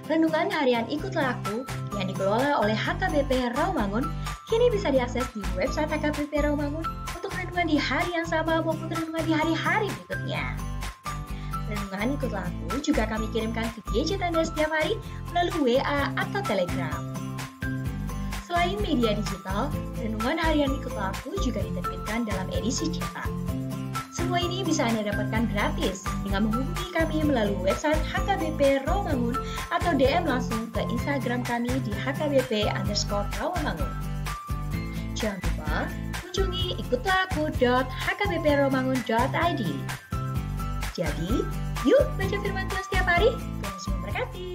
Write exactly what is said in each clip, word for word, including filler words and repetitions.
Renungan harian Ikutlah Aku yang dikelola oleh H K B P Rawamangun kini bisa diakses di website H K B P Rawamangun untuk renungan di hari yang sama maupun renungan di hari-hari berikutnya. Renungan Ikutlah Aku juga kami kirimkan ke gadget Anda setiap hari melalui W A atau Telegram. Selain media digital, renungan harian Ikutlah Aku juga diterbitkan dalam edisi cetak. Semua ini bisa Anda dapatkan gratis dengan menghubungi kami melalui website H K B P Rawamangun atau D M langsung ke Instagram kami di H K B P underscore Rawamangun. Jangan lupa kunjungi ikutlah aku dot H K B P rawamangun dot I D. Jadi, yuk baca firman Tuhan setiap hari. Tuhan Yesus memberkati.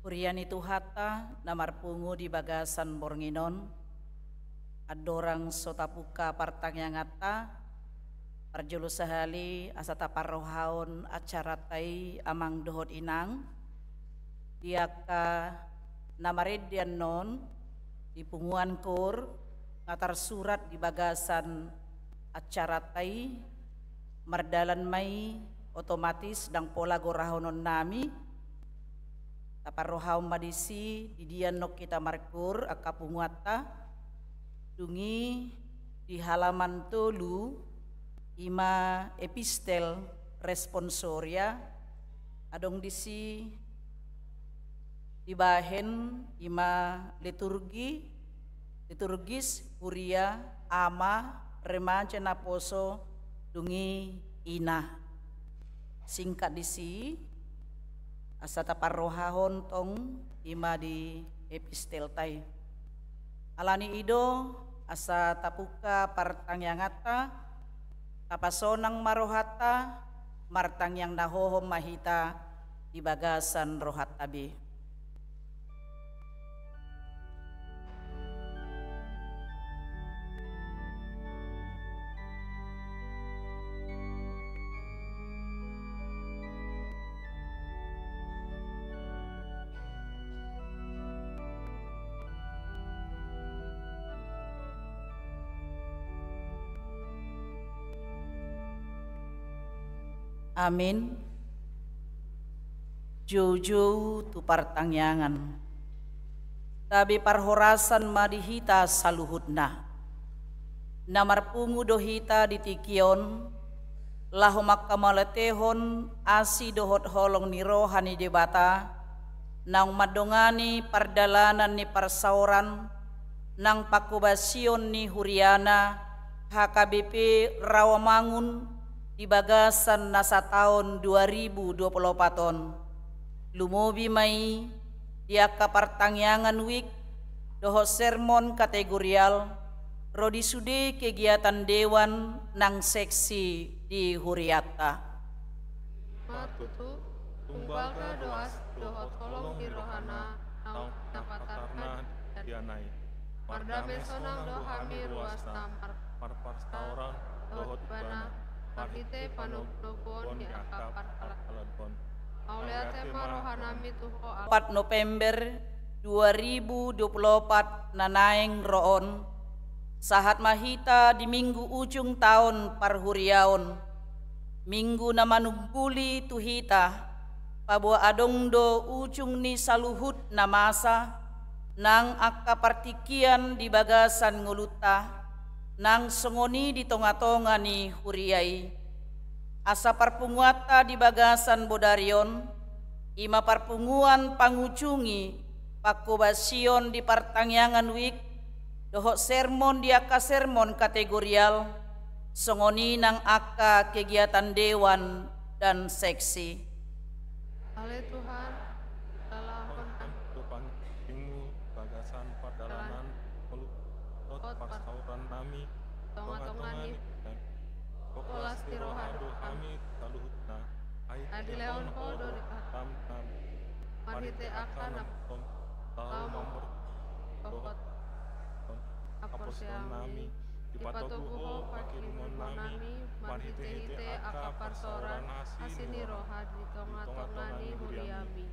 Huria ni Tuhanta na marpungu di bagasan borngin on, andorang so tapungka partangianganta, parjolo sahali asa taparrohahon acaranta i, amang dohot inang, di angka na marende annon di punguan koor, nga tarsurat di bagasan acaranta i, mardalan ma i otomatis, ndang pola gorahononnami. Taparrohahon ma disi di dia annon hita markoor angka punguanta. Dung i di halaman tolu, i ma epistel responsoria, adong disi dibahen i ma liturgi, liturgis, huria, ama, remaja, naposo, dung i ina. Singkat disi, asa taparrohahon tong i ma di epistelta i. Alani i do, asa tapungka partangianganta, tapasonang ma rohanta, martangiang na hohom ma hita di bagasan rohanta be. Amin. Joujou tu partangiangan. Tabe parhorasan ma di hita saluhutna. Na marpungu do hita di tingki on, laho mangkamauliatehon asi dohot holong ni roha ni Debata, naung mandongani pardalanan ni parsaoran nang panghobasion ni huriana H K B P Rawamangun di bagasan na sataon dua ribu dua puluh opat on. Lumobi ma i di angka partangiangan wijk dohot sermon kategorial, ro di sude kegiatan dewan nang seksi di hurianta. Martutu, tumbalga do asi dohot holong ni rohana naung pinapatarna di Anakna i. Mardame sonang do hami ruasna mar-, marparsaoran dohot Ibana, marhite panogunoguon ni angka parhalado on. Mauliate ma rohanami tu Ho, Allah. Opat November dua ribu dua puluh opat na naeng ro on, sahat ma hita di minggu ujung taon parhuriaon. Minggu na manungguli tu hita, paboa adong do ujung ni saluhut na masa, nang angka partingkian di bagasan ngolunta, nang songon i di tongatonga ni huria i. Asa parpunguanta di bagasan bodari on, i ma parpunguan pangujungi panghobasion di partangiangan wijk, dohot sermon di angka sermon kategorial, songon i nang angka kegiatan dewan dan seksi. Ale Tuhan, lalahon hami tu pangiringMu bagasan pardalanan, dohot parsaorannami, tongatonga ni, holas ni roha do hami saluhutna. Ai dilehon Ho do di hataM, marhite angka na laho mamborhat dohot haporseaonnami. Dipatogu Ho panghirimonnami marhitehite angka parsaoran asi ni roha di tongatonga ni huriaMi.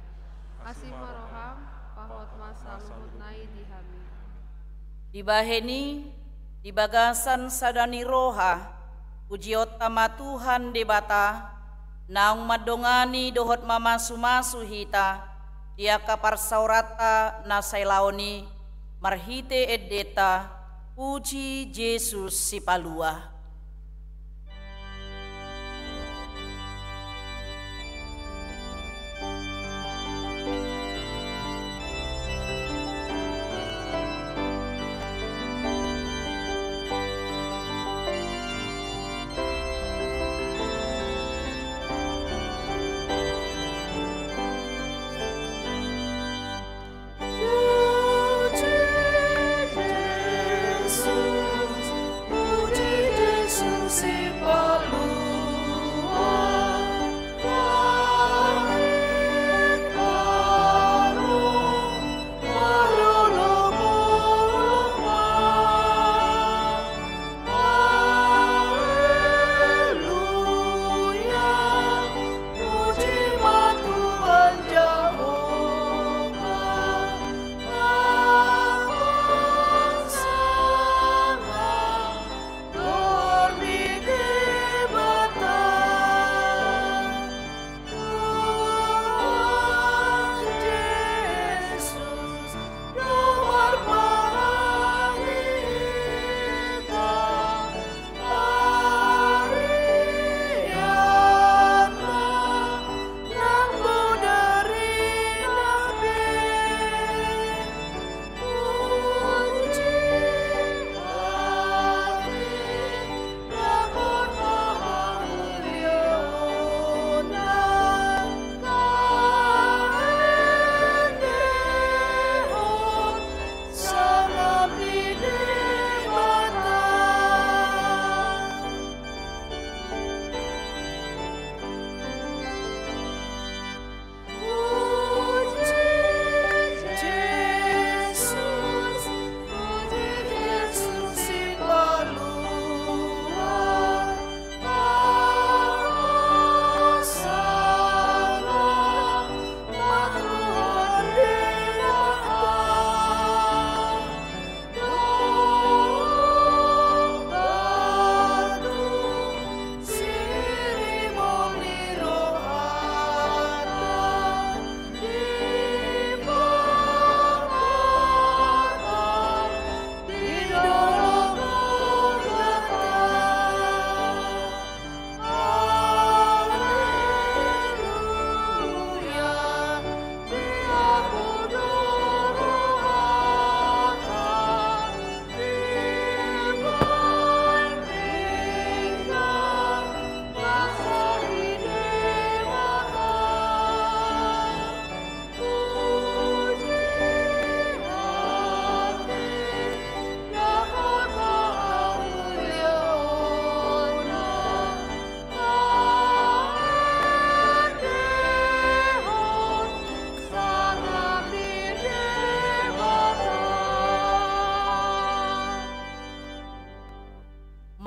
Asi ma rohaM, pahot ma saluhutna i di hami. Dibahen i, di bagasan sada ni roha, pujionta ma Tuhan Debata, naung mandongani dohot mamasumasu hita di angka parsaoranta na sailaon i, marhite endenta, puji Jesus Sipalua.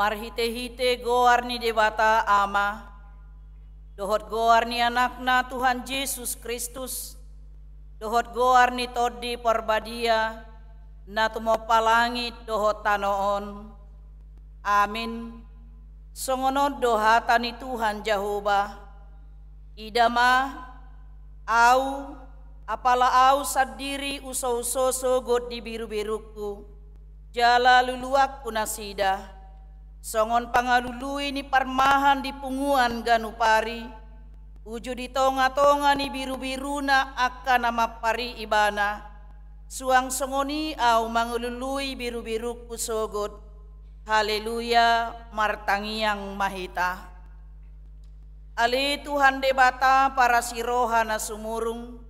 Marhite-hite goar ni Debata Ama, dohot goar ni Anakna Tuhan Jesus Kristus, dohot goar ni Tondi Parbadia, na tumompa langit dohot tano on. Amin. Songon on do hata ni Tuhan Jahowa: Ida ma, Ahu, apala Ahu sandiri husouso sogot di birubiruKu, jala luluanKu nasida, songon pangalului ni parmahan di punguan ganup ari, uju di tongatonga ni birubiruna angka na mampari ibana, suang songon i Ahu mangalului birubiruKu sogot. Haleluya. Martangiang ma hita. Ale Tuhan Debata parasi roha na sumurung,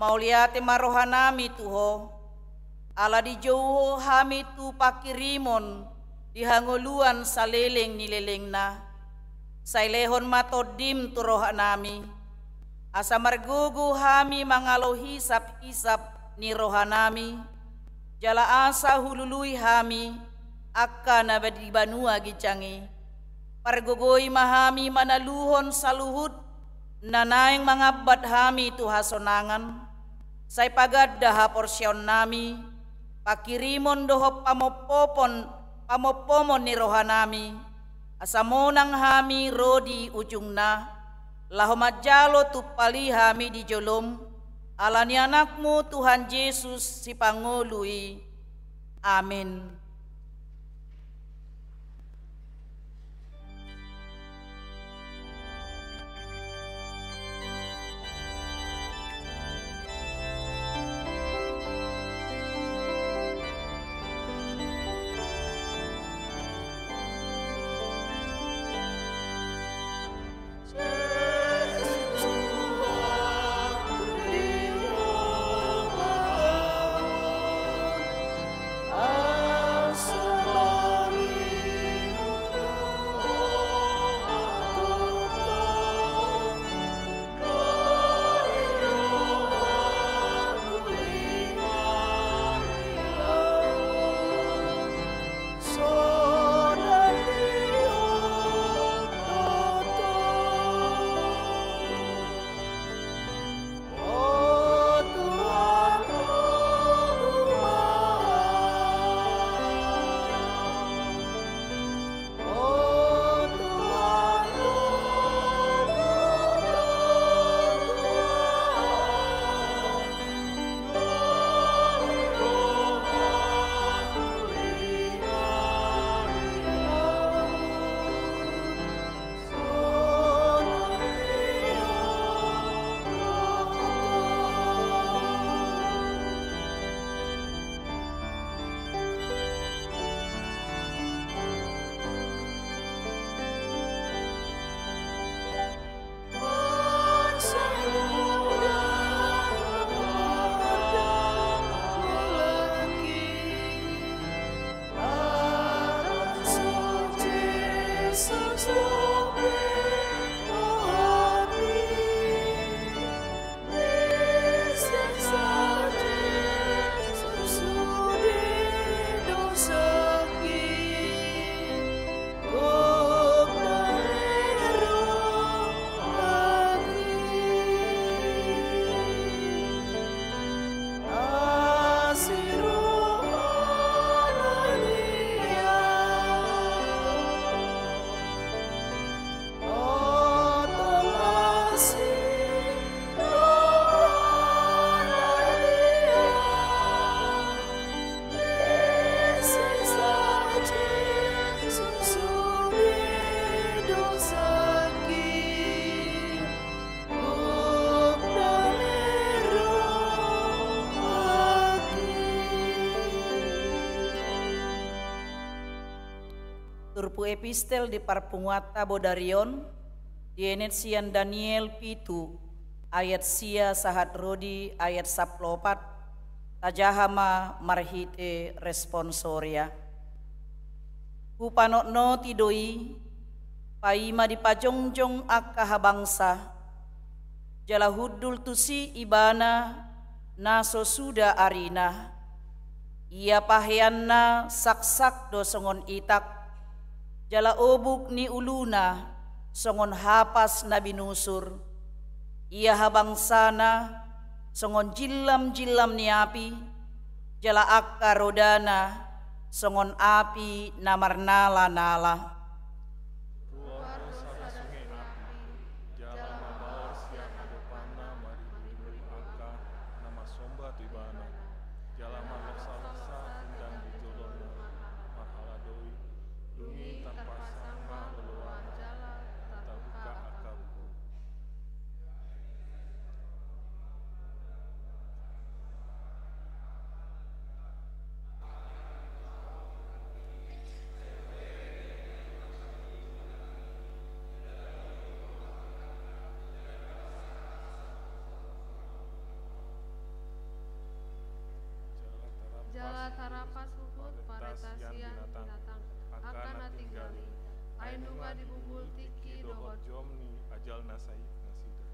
mauliate ma rohanami tu Ho, ala dijou Ho hami tu pangkirimon di hangoluan saleleng ni lelengna. Sai lehon ma TondiM tu rohanami, asa margogo hami mangalo hisaphisap ni rohanami, jala asa hulului hami angka na ba-, di banua ginjang i. Pargogoi ma hami manaluhon saluhut na naeng mangambat hami tu hasonangan, sai paganda haporseaonnami, pangkirimon dohot pamompopon, pamompomon ni rohanami, asa monang hami ro di ujungna, laho manjalo tumpal i hami di joloM, ala ni AnakMu Tuhan Jesus Sipangolu i. Amin. Turpuk epistel di parpunguanta bodari on, dienet sian Daniel pitu, ayat sia sahat ro di ayat sampulu opat, tajaha ma marhite responsoria. Hupanotnoti do i, paima dipajongjong angka habangsa, jala hundul tusi ibana na so suda arina. Ia paheanna saksak do songon itak, jala obuk ni uluna songon hapas na binusur. Ia habangsana songon jillamjillam ni api, jala angka rodana songon api na marnalanala. Ruar do sada sunge api, jala mambaor sian adopanna maribiribir angka na marsomba tu ibana, jala marloksaloksa undang di jolona marhaladoi. Dung i tarpasang ma loloan jala tabuka angka buku. Jala tarrampas huhut parentasian binatang angka na tinggal i, ai nunga dibubul tingki dohot jom ni ajal na sai nasida.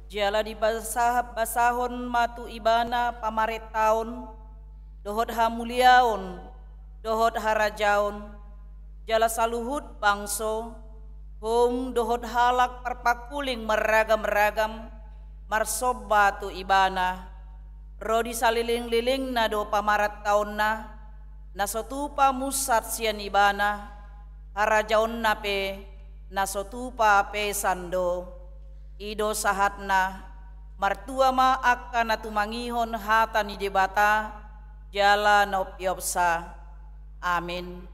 Jala dibasa-, basahon ma tu ibana pamarentaon, dohot hamuliaon, dohot harajaon, jala saluhut bangso, hom dohot halak parpangkuling marragamragam, marsomba tu ibana. Ro di salelenglelengna do pamarentaonna, na so tupa musat sian ibana, harajaonna pe na so tupa pesan do. I do sahatna, martua ma angka na tumangihon hata ni Debata, jala na umpeopsa. Amin.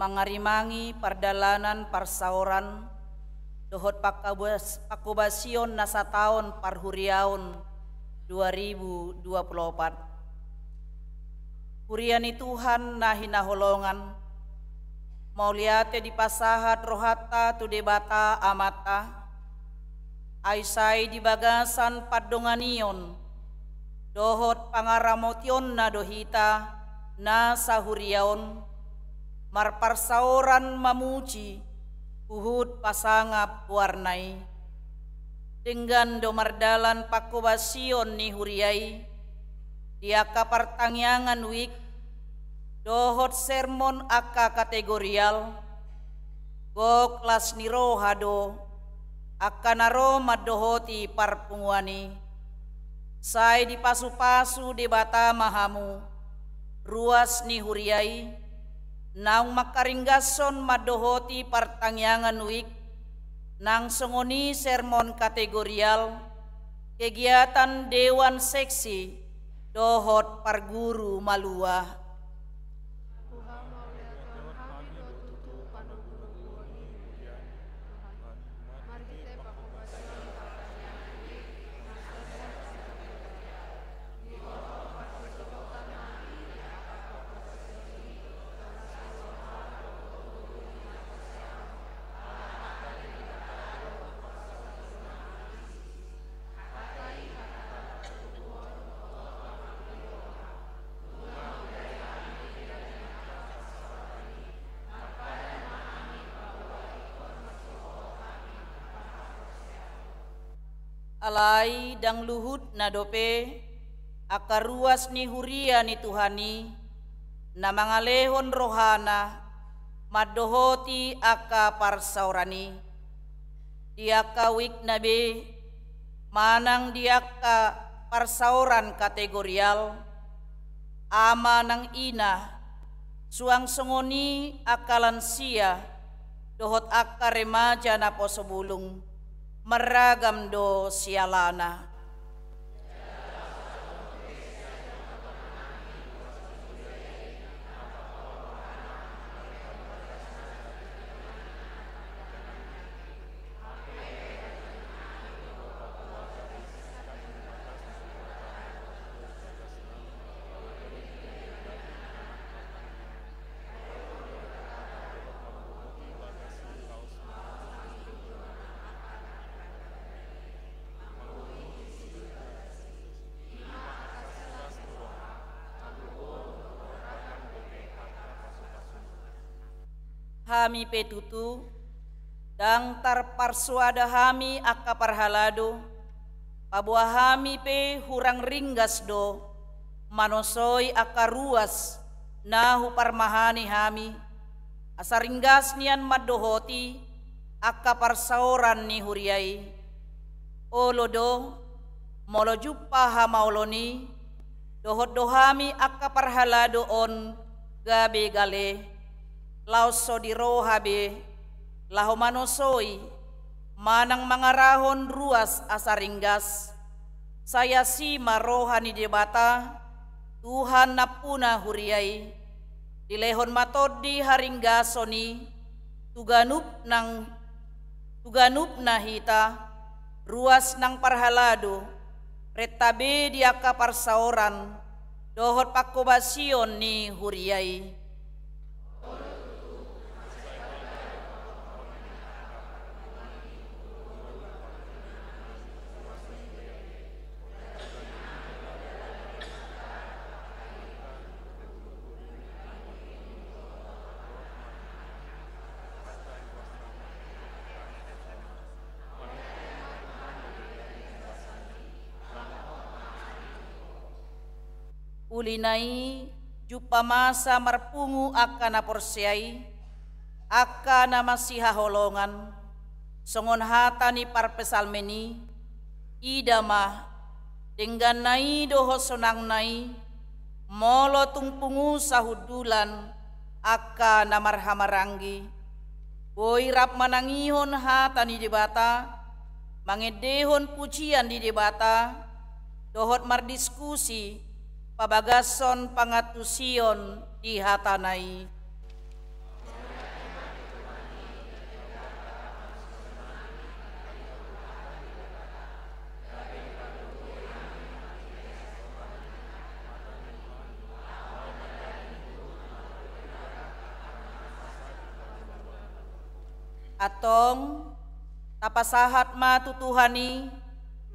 Mangarimangi pardalanan parsaoran dohot pangkobas-, pangkobasion na sataon parhuriaon dua ribu dua puluh opat. Huria ni Tuhan na hinaholongan, mauliate dipasahat rohanta tu Debata Amanta, ai sai di bagasan pandonganion dohot pangaramotionna do hita na sahuria on marparsaoran mamuji huhut pasangap goarna i. Denggan do mardalan pangkobasion ni huria i di angka partangiangan wijk dohot sermon angka kategorial. Gok las ni roha do angka na ro mandohoti parpunguan i. Sai dipasupasu Debata ma hamu, ruas ni huria i, naung mangkaringgashon mandohoti partangiangan wijk, nang songon i sermon kategorial, kegiatan dewan seksi dohot parguru malua. Alai ndang luhutna dope angka ruas ni huria ni Tuhan i na mangalehon rohana mandohoti angka parsaoran i. Di angka wijk na be manang di angka parsaoran kategorial, ama nang ina, suang songon i angka lansia dohot angka remaja naposo bulung, marragam do sialana. Hami pe tutu, ndang tarparsoada hami angka parhalado, paboa hami pe hurang ringgas do manosoi angka ruas na huparmahani hami, asa ringgas nian mandohoti angka parsaoran ni huria i. Olo do, molo jumpa hamaolon i, dohot do hami angka parhalado on gabe gale, laos so di roha be, laho manosoi, manang mangarahon ruas asa ringgas. Sai asi ma roha ni Debata, Tuhan nampuna huria i, dilehon ma tondi haringgason i, tu ganup nang, tu ganupna hita, ruas nang parhalado, renta be di angka parsaoran, dohot pangkobasion ni huria i. Uli na i, jumpa masa marpungu angka na porsea i, angka na masihaholongan, songon hata ni parpsalmen i, ida ma, dengganna i dohot sonangna i, molo tung pungu sahundulan angka na marhahamaranggi, boi rap manangihon hata ni Debata, mangendehon pujian di Debata, dohot mardiskusi pabagason pangantusion di hatana i. Antong, tapasahat ma tu Tuhan i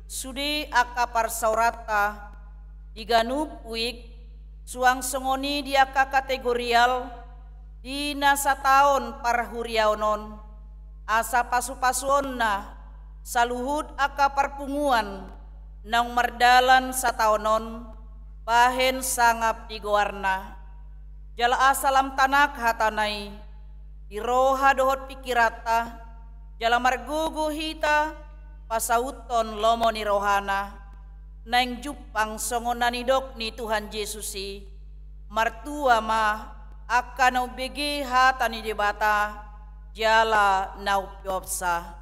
sude angka parsaoranta di ganup wijk, suang songon i di angka kategorial di na sataon parhuriaon on, asa pasupasuonna saluhut angka parpunguan naung mardalan sataon on bahen sangap di goarna. Jala asa lam tanak hatana i di roha dohot pingkiranta, jala margogo hita pasauthon lomo ni rohana. Naeng jumpang songon na nidok ni Tuhan Jesus i, martua ma angka na umbege hata ni Debata jala na umpeopsa.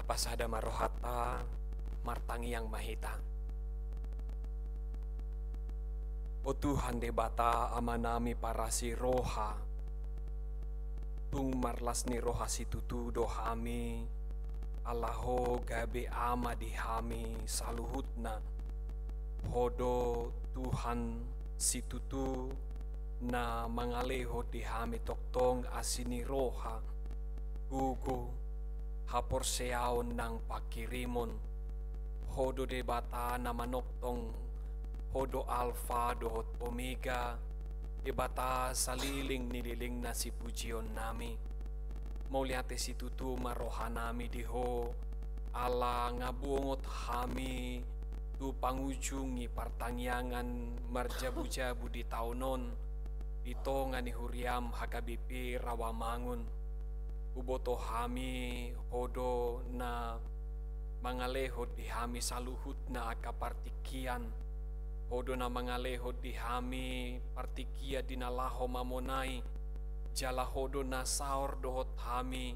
Pasada ma rohanta, martangiang ma hita. O Tuhan Debata Amanami parasi roha, tung marlas ni roha situtu do hami, ala Ho gabe Ama di hami saluhutna. Ho do Tuhan situtu na mangalehon di hami tongtong asi ni roha, gogo, haporseaon nang pangkirimon. Ho do Debata na manongtong, Ho do Alfa dohot Omega, Debata saleleng ni lelengna sipujionnami. Mauliate situtu ma rohanami di Ho, ala nga bongot hami tu pangujungi partangiangan marjabujabu di taon on, di tonga ni huriam H K B P Rawamangun. Huboto hami Ho do na mangalehon di hami saluhutna angka partingkian. Ho do na mangalehon di hami partingkian di na laho mamonai, jala Ho do na saor dohot hami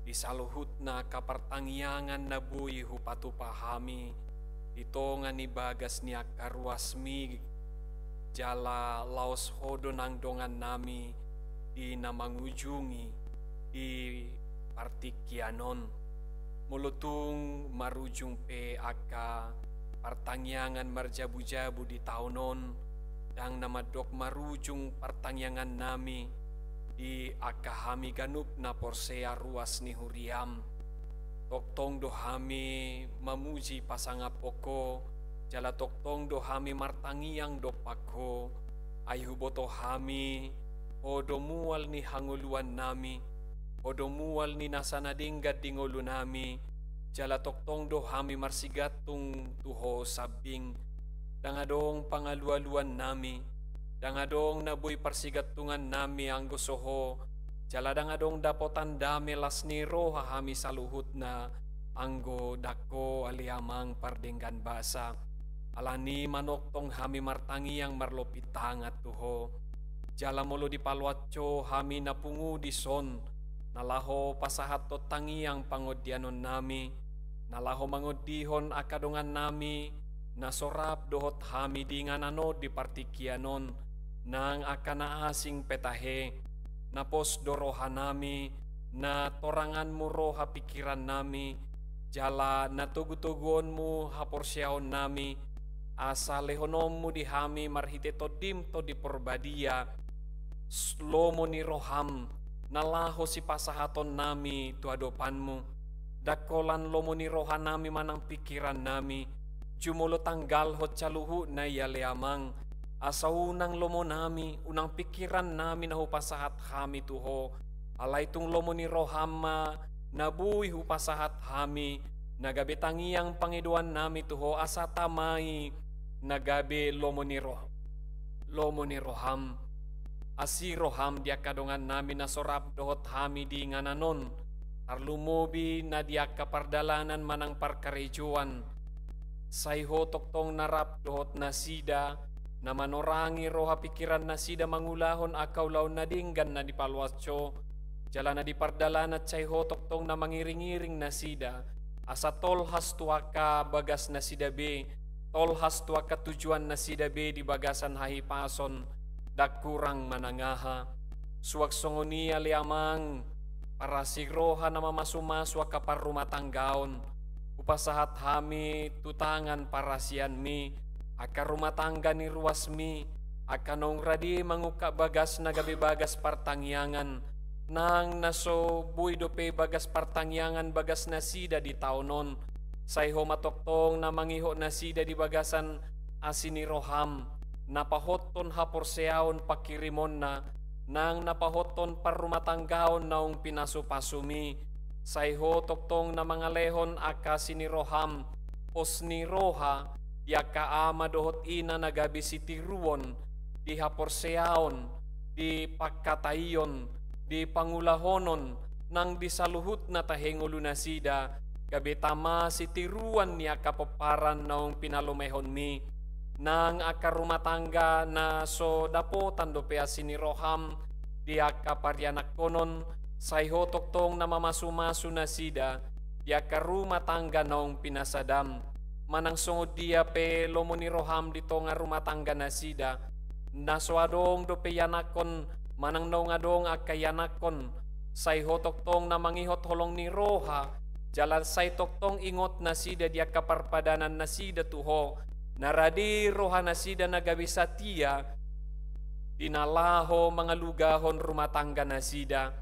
di saluhutna angka partangiangan na boi hupatupa hami di tonga ni bagas ni angka ruasmi, jala laos Ho do nang dongannami di na mangujungi di partingkian on. Molo tung marujung pe angka partangiangan marjabujabu di taon on, ndang na mandok marujung partangiangannami di angka hami ganup na porsea ruas ni huriam. Tongtong do hami mamuji pasangaphon Ho, jala tongtong do hami martangiang dompak Ho. Ai huboto hami, Ho do mual ni hangoluannami, Ho do mual ni nasa na denggan di ngolunami, jala tongtong do hami marsigantung tu Ho sambing. Ndang adong pangalualuannami, ndang adong na boi parsigantungannami anggo so Ho, jala ndang adong dapotan dame las ni roha hami saluhutna, anggo ndang Ho ale Amang pardenggan basa. Alani manongtong hami martangiang marlompit tangan tu Ho. Jala molo dipaloas Ho hami na pungu dison, na laho pasahathon tangiang pangondianonnami, na laho mangondihon angka dongannami, na so rap dohot hami di inganan on di partingkian on, nang angka na asing pe tahe, na pos do rohanami, na toranganmu roha pingkirannami, jala na togutoguonmu haporseaonnami, asa lehononmu di hami marhite Tondim Tondi Porbadia, s-, lomo ni roham, na laho sipasahatonnami tu adopanmu. Ndang holan lomo ni rohanami manang pingkirannami, jumolo tanggalhon saluhutna i ale Amang, asa unang lomonami, unang pingkirannami na hupasahat hami tu Ho, alai tung lomo ni roham ma, na boi hupasahat hami, na gabe tangiang pangidoannami tu Ho asa tama i, na gabe lomo ni roh-, lomo ni roham. Asi roham di angka dongannami na so rap dohot hami di inganan on, tarlumobi na di angka pardalanan manang parkarejoan. Sai Ho tongtong na rap dohot nasida, na manorangi roha pingkirannasida mangulahon angka ulaon na denggan na dipaloas Ho, jala na di pardalanan sai Ho tongtong na mangiringiring nasida, asa tolhas tu angka bagasnasida be, tolhas tu angka tujuannasida be di bagasan hahipason, ndang kurang manang aha. Suang songon i ale Amang, parasi roha na mamasumasu angka parrumatanggaon, hupasahat hami tu tangan parasianmi, angka rumah tangga ni ruasmi, angka naung rade mangungkap bagasna gabe bagas partangiangan, nang na so boi dope bagas partangiangan bagasnasida di taon on, sai Ho ma tongtong na mangihot nasida di bagasan asi ni roham, na pahothon haporseaon pangkirimonna, nang na pahothon parrumatanggaon naung pinasupasumi, sai Ho tongtong na mangalehon angka asi ni roham, pos ni roha, di angka ama dohot ina na gabe sitiruon, di haporseaon, di pangkataion, di pangulahonon, nang di saluhutna tahe ngolunasida, gabe tama sitiruan ni angka pomparan naung pinalumehonmi, nang angka rumah tangga na so dapotan dope asi ni roham, di angka parianakhonon, sai Ho tongtong na mamasumasu nasida, di angka rumah tangga naung pinasadam. Manang songon dia pe lomo ni roham di tonga rumah tangga nasida, na so adong dope ianakhon manang naung adong angka ianakhon, sai ho tongtong na mangihot holong ni roha, jala sai tongtong ingot nasida di angka parpadanan nasida tu ho, na rade roha nasida na gabe satia, di na laho mangalugahon rumah tangga nasida.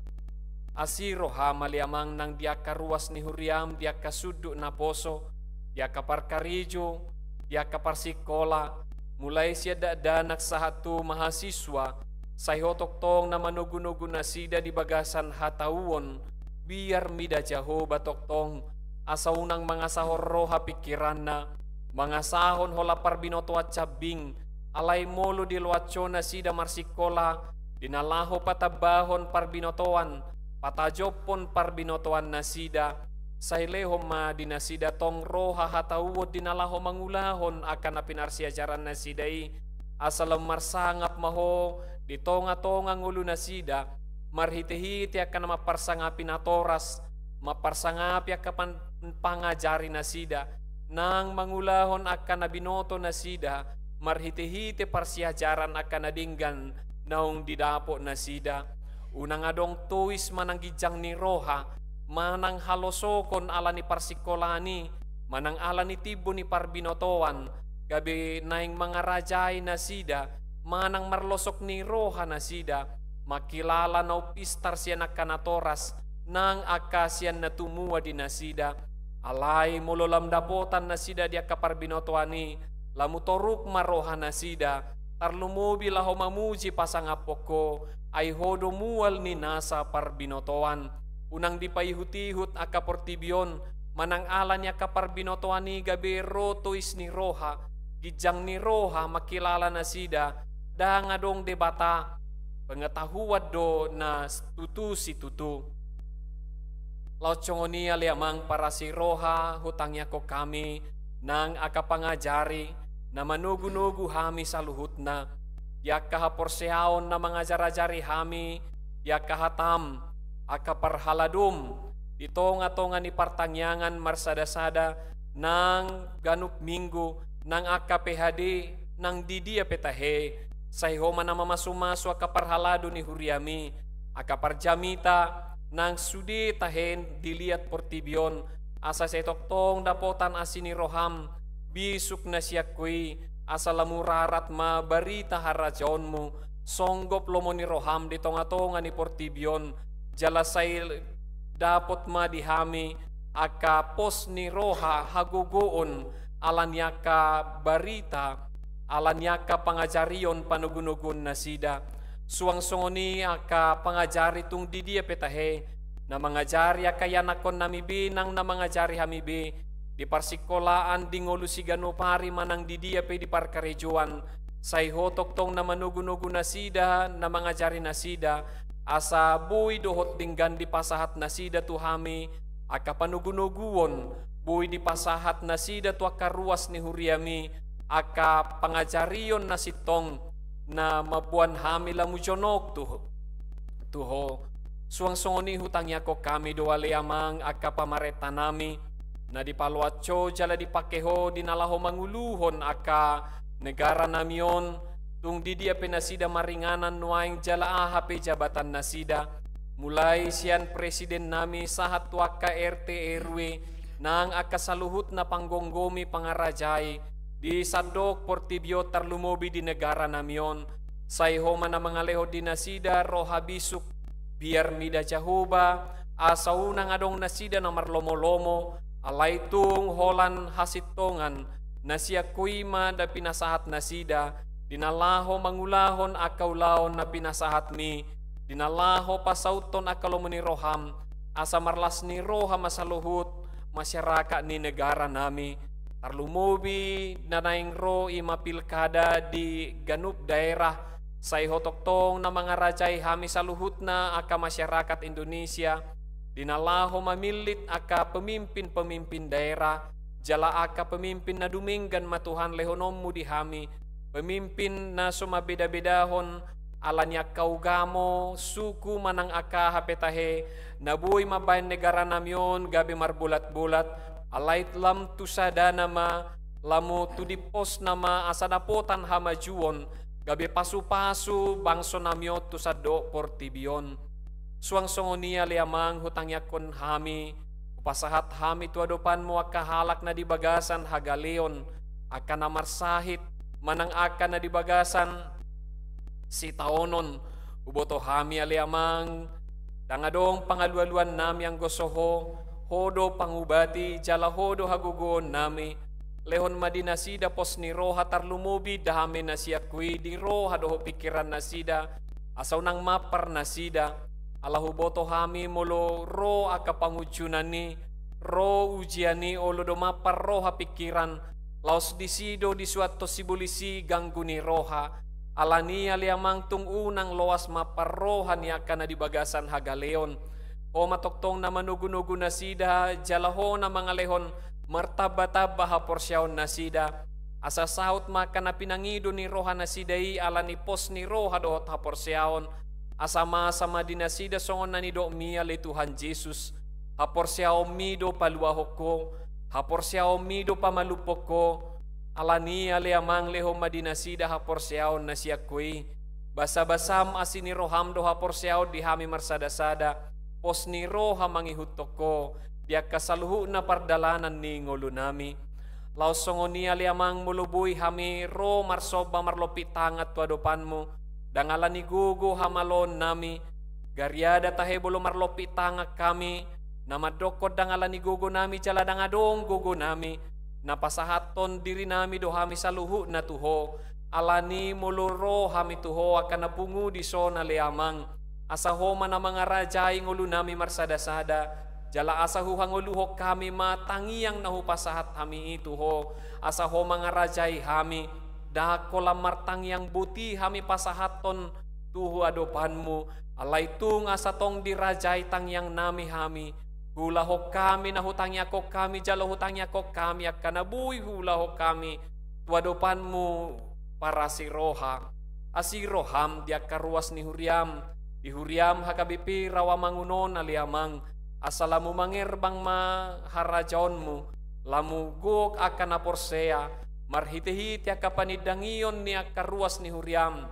Asi roham ale Amang nang di angka ruas ni huriam, di angka sundut naposo, di angka parkarejo, di angka parsingkola, mulai sian dakdanak sahat tu mahasiswa, sai ho tongtong na manogunogu nasida di bagasan hatauon, biar mida Jahowa tongtong, asa unang mangasahon roha pingkiranna, mangasahon holan parbinotoan cambing, alai molo diloas ho nasida marsingkola, di na laho patambahon parbinotoan, patajophon parbinotoan nasida, sai lehon ma di nasida tong roha hatauon di na laho mangulahon angka na pinarsiajaran nasida i, asa lam marsangap ma ho di tongatonga ngolu nasida, marhitehite angka na mamparsangapi natoras, mamparsangapi angka pan-, pangajari nasida, nang mangulahon angka na binoto nasida, marhitehite parsiajaran angka na denggan naung didapot nasida. Unang adong tois manang ginjang ni roha, manang halosokon ala ni parsingkolaan i, manang ala ni timbo ni parbinotoan, gabe naeng mangarajai nasida, manang marlosok ni roha nasida, mangkilala na umpistar sian angka natoras, nang angka sian na tumua di nasida. Alai molo lam dapotan nasida di angka parbinotoan i, lam hutoruk ma roha nasida, tarlumobi laho mamuji pasangaphon ho, ai ho do mual ni nasa parbinotoan. Unang dipaihutihut angka portibi on, manang ala ni angka parbinotoan i gabe ro tois ni roha, ginjang ni roha mangkilala nasida, ndang adong Debata, pengetahuan do na tutu situtu. Laos songon i ale Amang parasi roha hutangiangkon hami, nang angka pangajari, na manogunogu hami saluhutna, di angka haporseaon na mangajarajari hami, di angka hatam, angka parhaladom, di tongatonga ni partangiangan marsadasada, nang ganup minggu, nang angka P H D, nang di dia pe tahe, sai ho ma na mamasumasu angka parhalado ni huriami, angka parjamita, nang sude tahe di liat portibi on, asa sai tongtong dapotan asi ni roham, bisuk na sian ho i, asa lam urarat ma barita harajaonmu, songgop lomo ni roham di tongatonga ni portibi on, jala sai dapot ma di hami angka pos ni roha hagogoon, ala ni angka barita, ala ni angka pangajarion panogunoguon nasida. Suang songon i angka pangajari tung di dia pe tahe, na mangajari angka ianakhonnami be nang na mangajari hami be, di parsingkolaan, di ngolu siganup ari manang di dia pe di parkarejoan, sai ho tongtong na manogunogu nasida, na mangajari nasida, asa boi dohot denggan dipasahat nasida tu hami angka panogunoguon, boi dipasahat nasida tu angka ruas ni huriami angka pangajarion na sintong, na mamboan hami lam jonok tu, tu ho. Suang songon i hutangiangkon hami do ale Amang angka pamarentanami, na dipaloas ho jala dipangke ho di na laho manguluhon angka negaranami on, tung di dia pe nasida maringanan nuaeng jala aha pe jabatan nasida, mulai sian presidennami sahat tu angka R T R W, nang angka saluhutna panggomgomi pangarajai, di sandok portibi on tarlumobi di negaranami on, sai ho ma na mangalehon di nasida roha bisuk, biar mida Jahowa, asa unang adong nasida na marlomolomo, alai tung holan hasintongan, na sian ho i ma na pinasahat nasida, di na laho mangulahon angka ulaon na pinasahatmi, di na laho pasauthon angka lomo ni roham, asa marlas ni roha ma saluhut masyarakat ni negaranami. Tarlumobi na naeng ro i ma pilkada di ganup daerah, sai ho tongtong na mangarajai hami saluhutna angka masyarakat Indonesia, di na laho mamillit angka pemimpin-pemimpin daerah, jala angka pemimpin na dumenggan ma Tuhan lehononmu di hami, pemimpin na so mambedabedahon ala ni angka ugamo, suku manang angka aha pe tahe, na boi mambahen negara nami on gabe marbolat-bolat, alai lam tu sadana ma, lamu tu dimposna ma asa dapotan hamajuon, gabe pasu-pasu bangso nami on tu sandok portibi on. Suang songon i ale Amang hutangiangkon hami, hupasahat hami tu adopanmu angka halak na di bagasan hagaleon, angka na marsahit, manang angka na di bagasan sitaonon. Huboto hami ale Amang, ndang adong pangalualuan nami anggo so ho, ho do pangubati, jala ho do hagogoon nami. Lehon ma di nasida pos ni roha tarlumobi dame na sian ho i di roha dohot pingkiran nasida, asa unang mampar nasida. Ala huboto hami molo ro angka pangunjunan i, ro ujian i olo do mampar roha pingkiran, laos disi do disuanhon sibolis i ganggu ni roha. Ala ni i ale Amang tung unang loas mampar roha ni angka na di bagasan hagaleon. Ho ma tongtong na manogunogu nasida, jala ho na mangalehon martambatamba haporseaon nasida. Asa saut ma angka na pinangido ni roha nasida i ala ni pos ni roha dohot haporseaon. Asa masa ma di nasida songon na nidokmi ale Tuhan Jesus. Haporseaonmi do paluahon ho, haporseaonmi do pamalumhon ho. Ala ni i ale Amang lehon ma di nasida haporseaon na sian ho i. Basabasam asi ni roham do haporseaon di hami marsadasada, pos ni roha mangihuthon ho di angka saluhutna pardalanan ni ngolunami. Laos songon i ale Amang molo boi hami ro marsomba marlompit tangan tu adopanmu, ndang ala ni gogo hamaloonnami, gariada tahe molo marlompit tangan hami, na mandokkon ndang ala ni gogonami jala ndang adong gogonami, na pasahathon dirinami do hami saluhutna tu ho. Ala ni i molo ro hami tu ho angka na pungu dison ale Amang, asa ho ma na mangarajai ngolunami marsadasada, jala asa huhangoluhon hami ma tangiang na hupasahat hami i tu ho, asa ho mangarajai hami. Ndang holan martangiang boti hami pasahathon tu adopanmu, alai tung asa tong dirajai tangiangnami hami. Huulahon hami na hutangiangkon hami jala hutangiangkon hami angka na boi huulahon hami tu adopanmu parasi roha. Asi roham di angka ruas ni huriam, di huriam H K B P Rawamangun on ale Amang, asa lamu mangerbang ma harajaonmu, lamu gok angka na porsea, marhitehite angka panindangion ni angka ruas ni huriam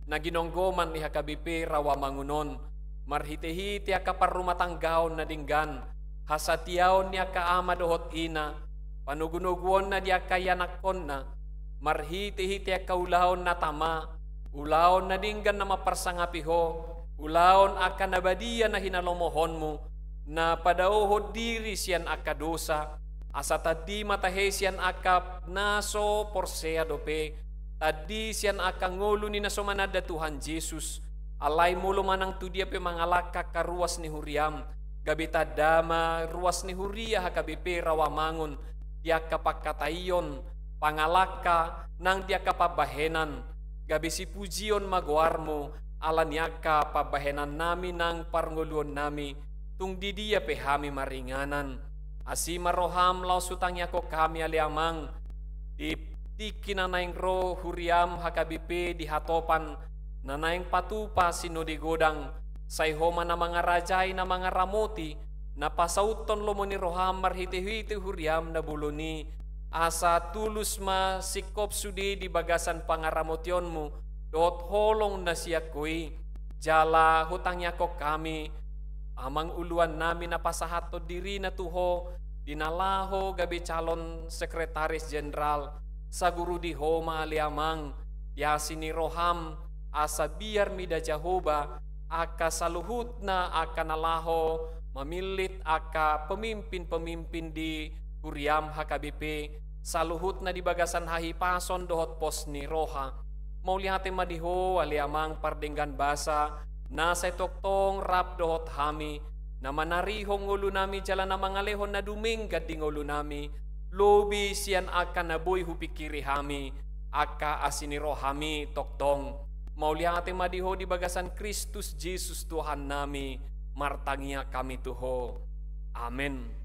na ginonggoman ni H K B P Rawamangun on, marhitehite angka parrumatanggaon na denggan, hasatiaon ni angka ama dohot ina, panogunoguonna di angka ianakhonna, marhitehite angka ulaon na tama, ulaon na denggan na mamparsangapi ho, ulaon angka na badia na hinalomohonmu, na padaohon diri sian angka dosa, asa tandi ma tahe sian angka na so porsea dope, tandi sian angka ngolu ni na so mananda Tuhan Jesus. Alai molo manang tu dia pe mangalangka angka ruas ni huriam, gabe tanda ma ruas ni huria H K B P Rawamangun di angka pangkataion, pangalangka nang di angka pambahenan, gabe sipujion ma goarmu, ala ni angka pambahenannami nang parngoluonnami, tung di dia pe hami maringanan. Asi ma roham laos hutangiangkon hami ale Amang, di tingki na naeng ro huriam H K B P di hatopan, na naeng patupa sinode godang, sai ho ma na mangarajai na mangaramoti, na pasauthon lomo ni roham marhitehite huriam na bolon i, asa tulus ma singkop sude di bagasan pangaramotionmu dohot holong na sian ho i. Jala hutangiangkon hami, amang uluannami na pasahathon dirina tu ho, di na laho gabe calon sekretaris jenderal, saguru di ho ma ale Amang, di asi ni roham, asa biar mida Jahowa, angka saluhutna angka na laho mamillit angka pemimpin-pemimpin di huriam H K B P, saluhutna di bagasan hahipason dohot pos ni roha. Mauliate ma di ho ale Amang pardenggan basa, na sai tongtong rap dohot hami, na manarihon ngolunami jala na mangalehon na dumenggan di ngolunami, lobi sian angka na boi hupingkiri hami, angka asi ni rohami tongtong. Mauliate ma di ho di bagasan Kristus Jesus Tuhannami, martangiang hami tu ho. Amen.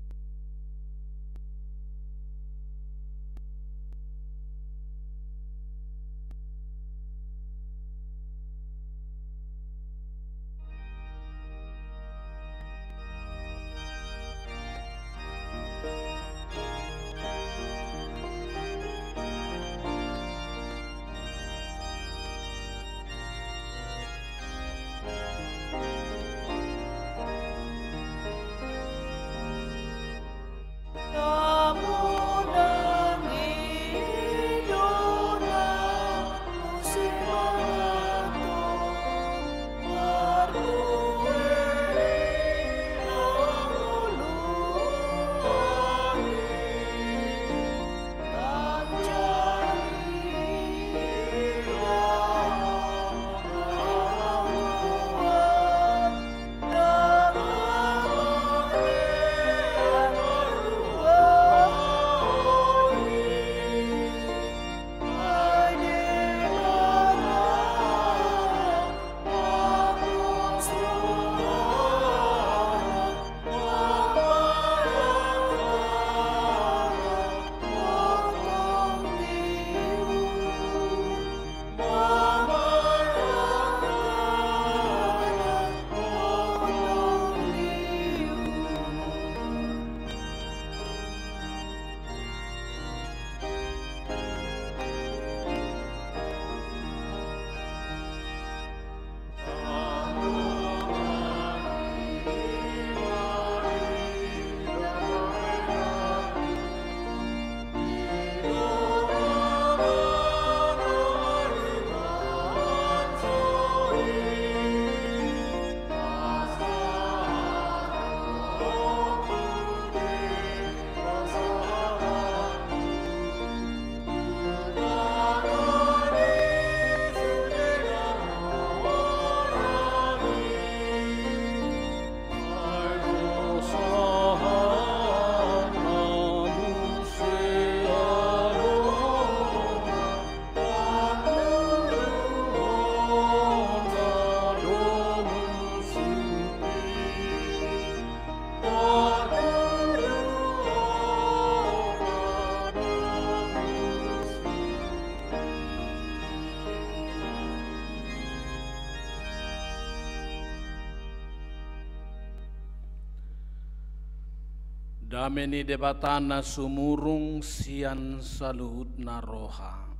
Dame ni Debata na sumurung sian saluhutna roha,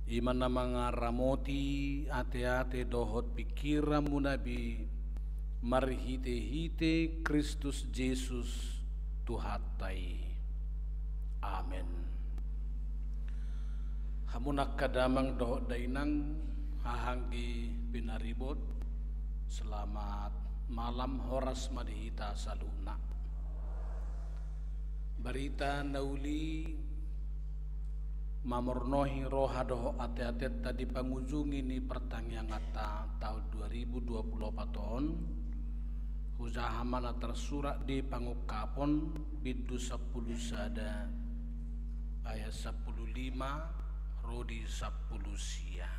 i ma na mangaramoti ateate dohot pingkiranmuna be marhitehite Kristus Jesus Tuhanta i. Amen. Hamu angka damang dohot dainang, haha anggi pinaribot, selamat malam, horas ma di hita saluhutna. Barita na uli mamornohi roha dohot ateatenta di pangujungi ni partangianganta taon dua ribu dua pulu opat on, hujaha ma na tarsurat di Pangungkapon bindu sampulu sada ayat sampulu lima ro di sampulu sia.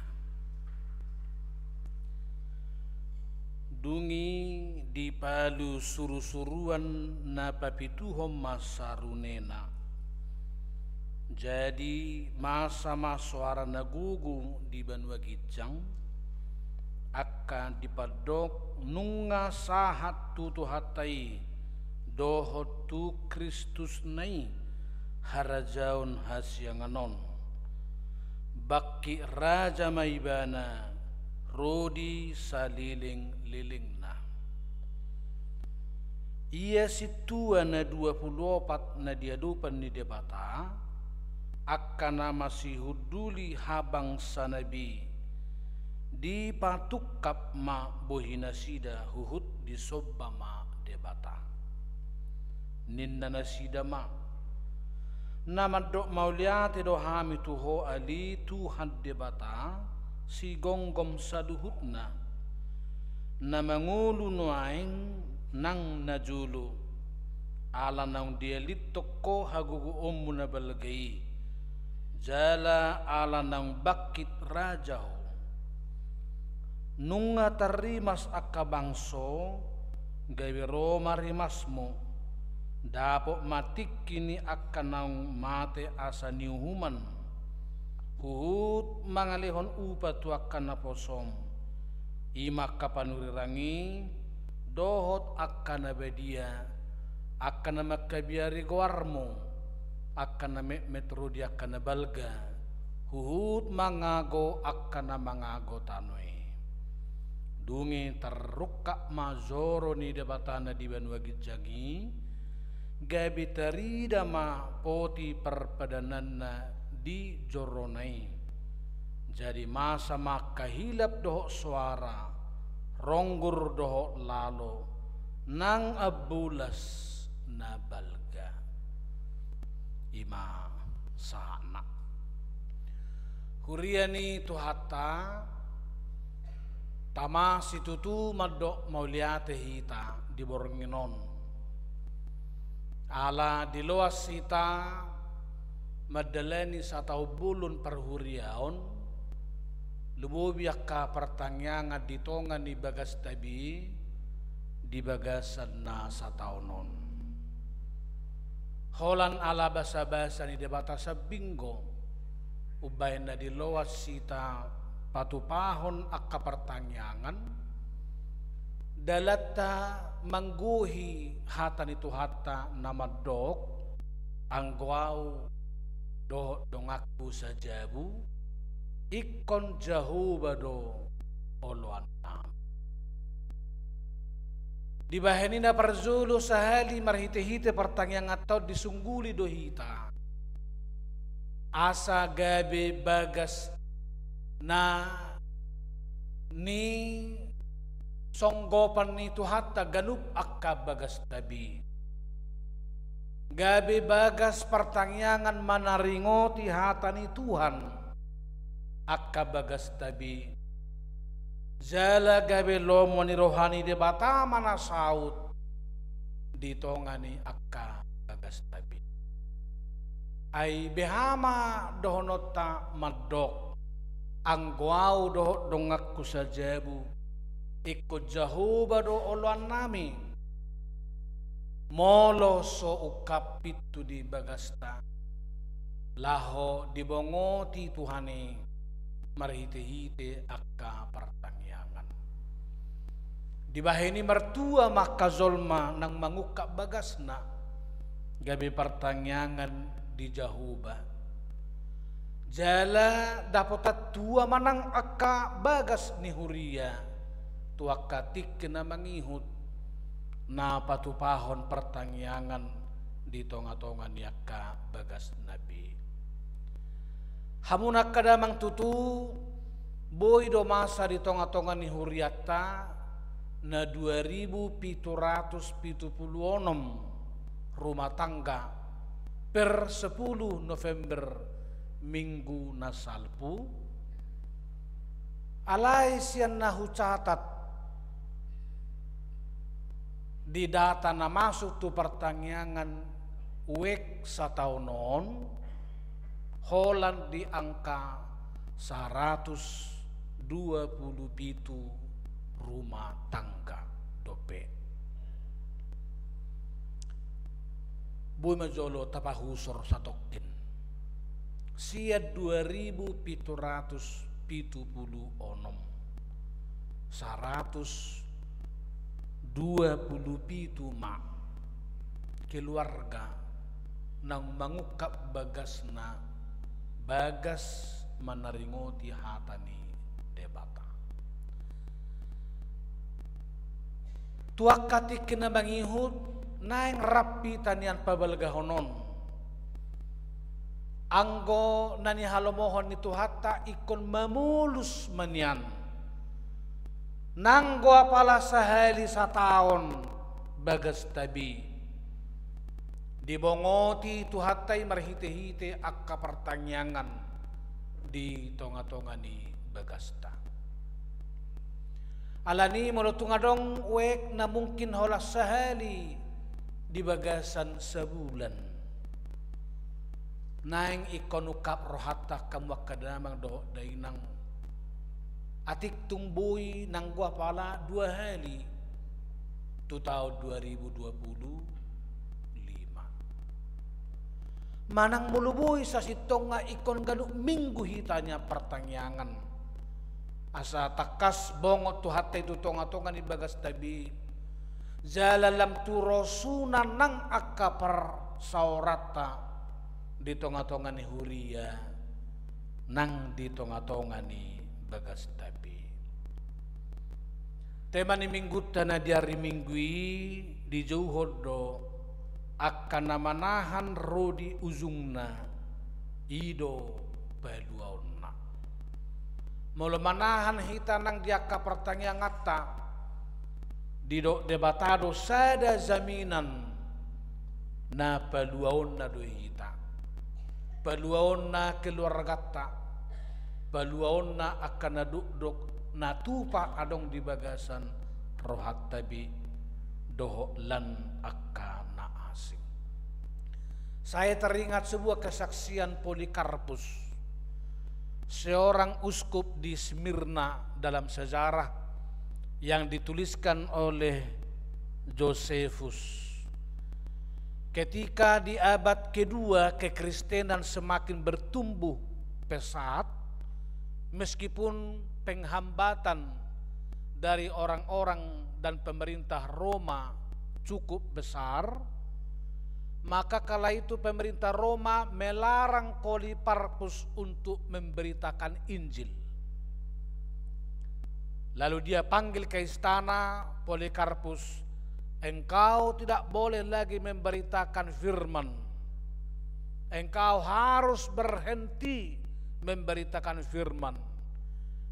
Dung i dipalu surusuruan na papituhon ma sarunena. Jadi masa ma soara na gogo di banua ginjang, angka dipandok nunga sahat tu Tuhanta i dohot tu Kristusna i harajaon hasiangan on. Bangkit raja ma ibana ro di salelenglelengna. Ia sintua na dua pulu opat na di adopan ni Debata, angka na masihunduli habangsana be, dipatungkap ma bohinasida huhut disomba ma Debata. Ninna nasida ma: Na mandok mauliate do hami tu Ho ale Tuhan Debata, sigomgom saluhutna, na mangolu nuaeng nang najolo, ala naung dialithon Ho hagogoonmu na balga i, jala ala naung bangkit raja Ho. Nunga tarrimas angka bangso, gabe ro ma rimasmu, dapot ma tingki ni angka naung mate asa niuhuman, huhut mangalehon upa tu angka naposom, i ma angka panurirang i, dohot angka na badia, angka na mangkabiari goarmu, angka na metmet ro di angka na balga, huhut mangago angka na mangago tano i. Dung i tarungkap ma joro ni Debata na di banua ginjang i, gabe tarida ma poti parpadananna di jorona i. Jadi masa ma angka hilap dohot soara, ronggur dohot lalo, nang ambulas na balga. I ma sahatna. Huria ni Tuhanta, tama situtu mandok mauliate hita di borngin on. Ala diloas hita mandalani sataon bolon parhuriaon, lumobi angka partangiangan di tonga ni bagasta be di bagasan na sataon on. Holan ala basabasa ni Debata sambing do, umbahen na diloas hita patupahon angka partangiangan, dalanta manggohi hata ni Tuhanta na mandok: Anggo ahu dohot donganku sajabu, ingkon Jahowa do oloannami. Dibahen i na parjolo sahali marhitehite partangianganta on disungguli do hita, asa gabe bagas na nisonggopan ni Tuhanta ganup angka bagasta be. Gabe bagas partangiangan manaringoti hata ni Tuhan angka bagasta be. Jala gabe lomo ni roha ni Debata ma na saut di tonga ni angka bagasta be. Ai beha ma dohononta mandok: Anggo ahu dohot donganku sajabu, ingkon Jahowa do oloannami. Molo so ungkap pintu di bagasta, laho dibongoti Tuhan i marhitehite angka partangiangan. Dibahen i martua ma angka jolma naung mangungkap bagasna, gabe partangiangan di Jahowa. Jala dapotan tua ma nang angka bagas ni huria tu angka tingki na mangihut na patupahon partangiangan di tonga-tonga ni angka bagasna be. Hamu na angka damang, tutu boi do masa di tonga-tonga ni hurianta na dua ribu pitu ratus pitu pulu onom rumah tangga per sepuluh November, Minggu na salpu. Alai sian na hucatat di data na masuk tu partangiangan wijk sataon on, holan di angka saratus dua pulu pitu rumah tangga dope. Boi ma jolo tapahusor satongkin. Sian dua ribu pitu ratus pitu pulu onom, saratus dua pulu pitu ma keluarga naung mangungkap bagasna, bagas manaringoti hata ni Debata. Tu angka tingki na mangihut, naeng rap hita nian pabalgahon on. Anggo na nihalomohon ni Tuhanta ingkon mamolus ma nian. Nanggo apala sahali sataon bagasta be, dibongoti Tuhanta i marhite-hite angka partangiangan di tonga-tonga ni bagasta. Alani molo tung adong wijk na mungkin holan sahali di bagasan sabulan, naeng ingkon ungkap rohanta hamu angka damang dohot dainang. Atik tung boi nanggo apala dua hali tu taon dua ribu dua pulu lima. Manang molo boi sasintongna ingkon ganup minggu hita nian partangiangan. Asa tangkas bongot Tuhanta i tu tonga-tonga ni bagasta be. Jala lam tu rosuna nang angka parsaoranta di tonga-tonga ni huria nang di tonga-tonga ni bagasta be. Tema ni minggunta na di ari Minggu i dijouhon do angka na manahan ro di ujungna, i do paluaonna. Molo manahan hita nang di angka partangianganta, didok Debata do sada jaminan na paluaonna do i hita. Paluaonna keluarganta, paluaonna angka na dokdok na tupa adong di bagasan rohanta be, dohot lan angka na asing. Saya teringat sebuah kesaksian Polikarpus, seorang uskup di Smyrna dalam sejarah yang dituliskan oleh Josephus. Ketika di abad kedua kekristenan semakin bertumbuh pesat, meskipun penghambatan dari orang-orang dan pemerintah Roma cukup besar, maka kala itu pemerintah Roma melarang Polikarpus untuk memberitakan Injil. Lalu dia panggil ke istana, "Polikarpus, engkau tidak boleh lagi memberitakan firman. Engkau harus berhenti memberitakan firman.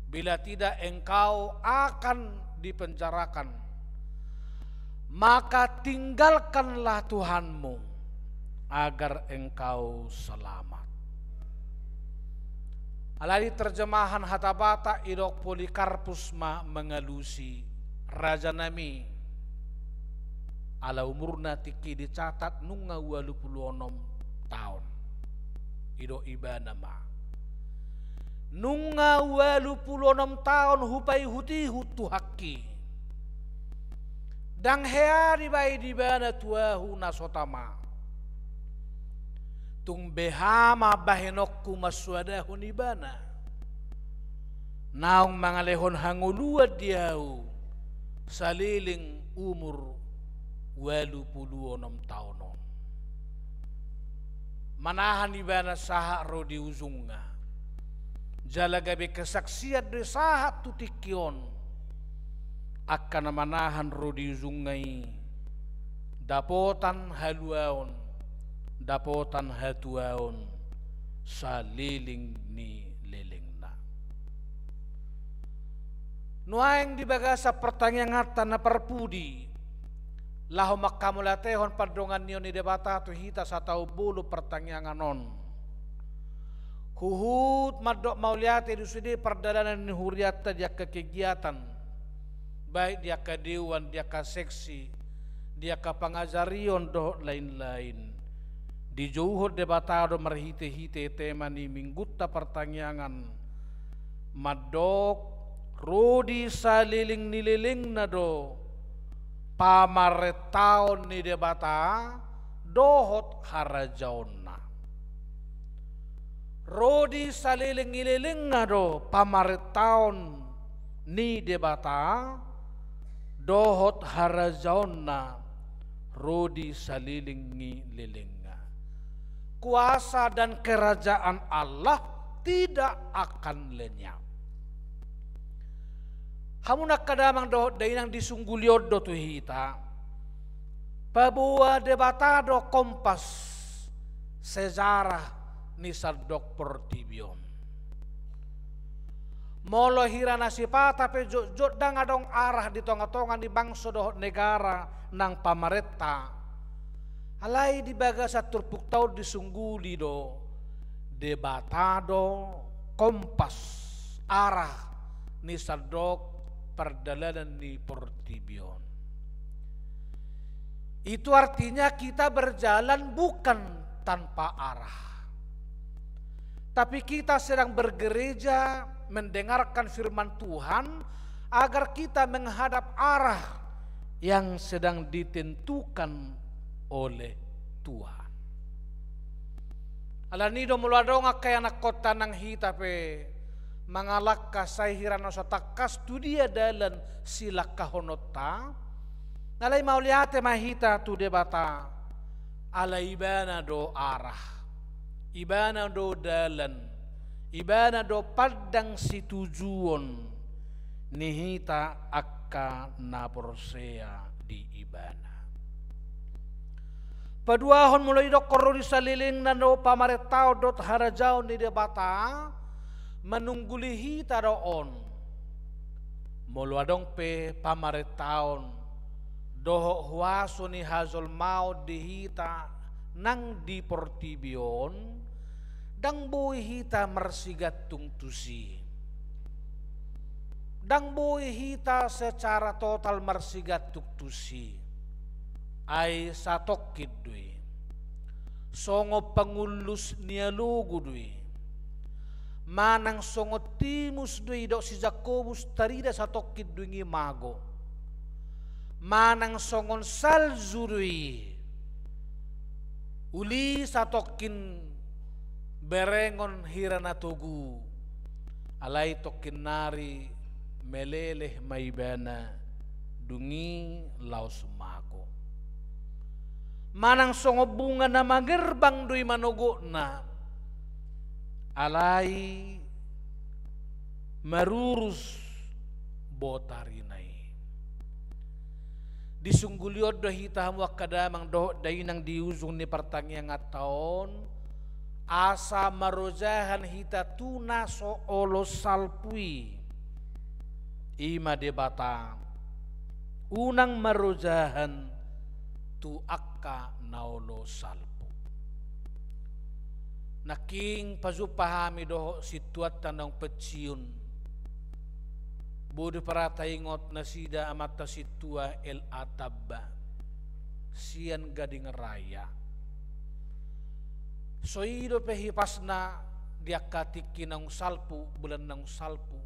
Bila tidak, engkau akan dipenjarakan. Maka tinggalkanlah Tuhanmu, agar engkau selamat." Alai terjemahan hata Batak, didok Polikarpus ma mangalusi, "Raja nami, ala umurna tingki dicatat nunga ualu pulu onom taon." Didok ibana ma, "Nunga ualu pulu onom taon hupaihut-ihut Tuhanki. Ndang hea dibahen ibana tu ahu na so tama. Tung beha ma bahenonku mansoadahon ibana, naung mangalehon hangoluan di ahu saleleng umur ualu pulu onom taon on." manahan ibana sahat ro di ujungna. Jala gabe kesaksian do i sahat tu tingki on, angka na manahan ro di ujungna i dapotan haluaon, dapotan hatuaon saleleng ni lelengna. Nuaeng di bagasan partangianganta na parpudi, laho manghamauliatehon pandonganion ni Debata tu hita sataon bolon partangiangan on. Huhut mandok mauliate do sude pardalanan ni hurianta di angka kegiatan, baik di angka dewan, di angka seksi, di angka pangajarion dohot lain-lain. Dijouhon Debata do marhite-hite tema ni minggunta partangiangan, mandok, ro di saleleng ni lelengna do pamarentaon ni Debata dohot harajaonna. Ro di saleleng ni lelengna do pamarentaon ni Debata dohot harajaonna, ro di saleleng ni lelengna. Kuasa dan kerajaan Allah tidak akan lenyap. Hamu angka damang dohot dainang, di sungguli on do tu hita paboa Debata do kompas sejarah ni sandok portibi on. Molo hira na sipata pe jotjot ndang adong arah di tonga-tonga ni bangso dohot negara nang pamarenta, alai di bagasan turpukta on disungguli do Debata do kompas, arah ni sandok pardalanan ni portibi on. Itu artinya kita berjalan bukan tanpa arah. Tapi kita sedang bergereja, mendengarkan firman Tuhan, agar kita menghadap arah yang sedang ditentukan oleh Tuhan. Alani do molo adong angka ianakkonta nang hita pe mangalangka sai hira na so tangkas tu dia dalan silangkahononta, alai mauliate ma hita tu Debata, ala Ibana do arah, Ibana do dalan, Ibana do pandang situjuon ni hita angka na porsea di Ibana. Paduahon, molo didokkon ro di salelengna do pamarentaon dohot harajaon ni Debata, manungguli hita do on. Molo adong pe pamarentaon dohot huaso ni hajolmaon di hita nang di portibi on, ndang boi hita marsigantung tusi. Ndang boi hita secara total marsigantung tusi. Ai satongkin do i. Songon pangullus ni alogo do i. Manang songon timus do i, didok si Jakobus, tarida satongkin dung i mago. Manang songon salju do i. Uli satongkin berengon hira na togu, alai tongkin nari meleleh ma ibana, dung i laos mago. Manang songon bunga na mangerbang do i manogotna, alai marurus botarina i. Disungguli on do hita hamu angka damang dohot dainang di ujung ni partangianganta on, asa marojahan hita tu na so olo salpu i. I ma Debata, unang marojahan tu angka na olo salpu. Nangkin pajumpa hami dohot sintuanta naung pensiun. Boi do hita ingot nasida amanta sintua L A Tamba sian Gading Raya. So i dope hipasna di angka tingki naung salpu, bulan naung salpu.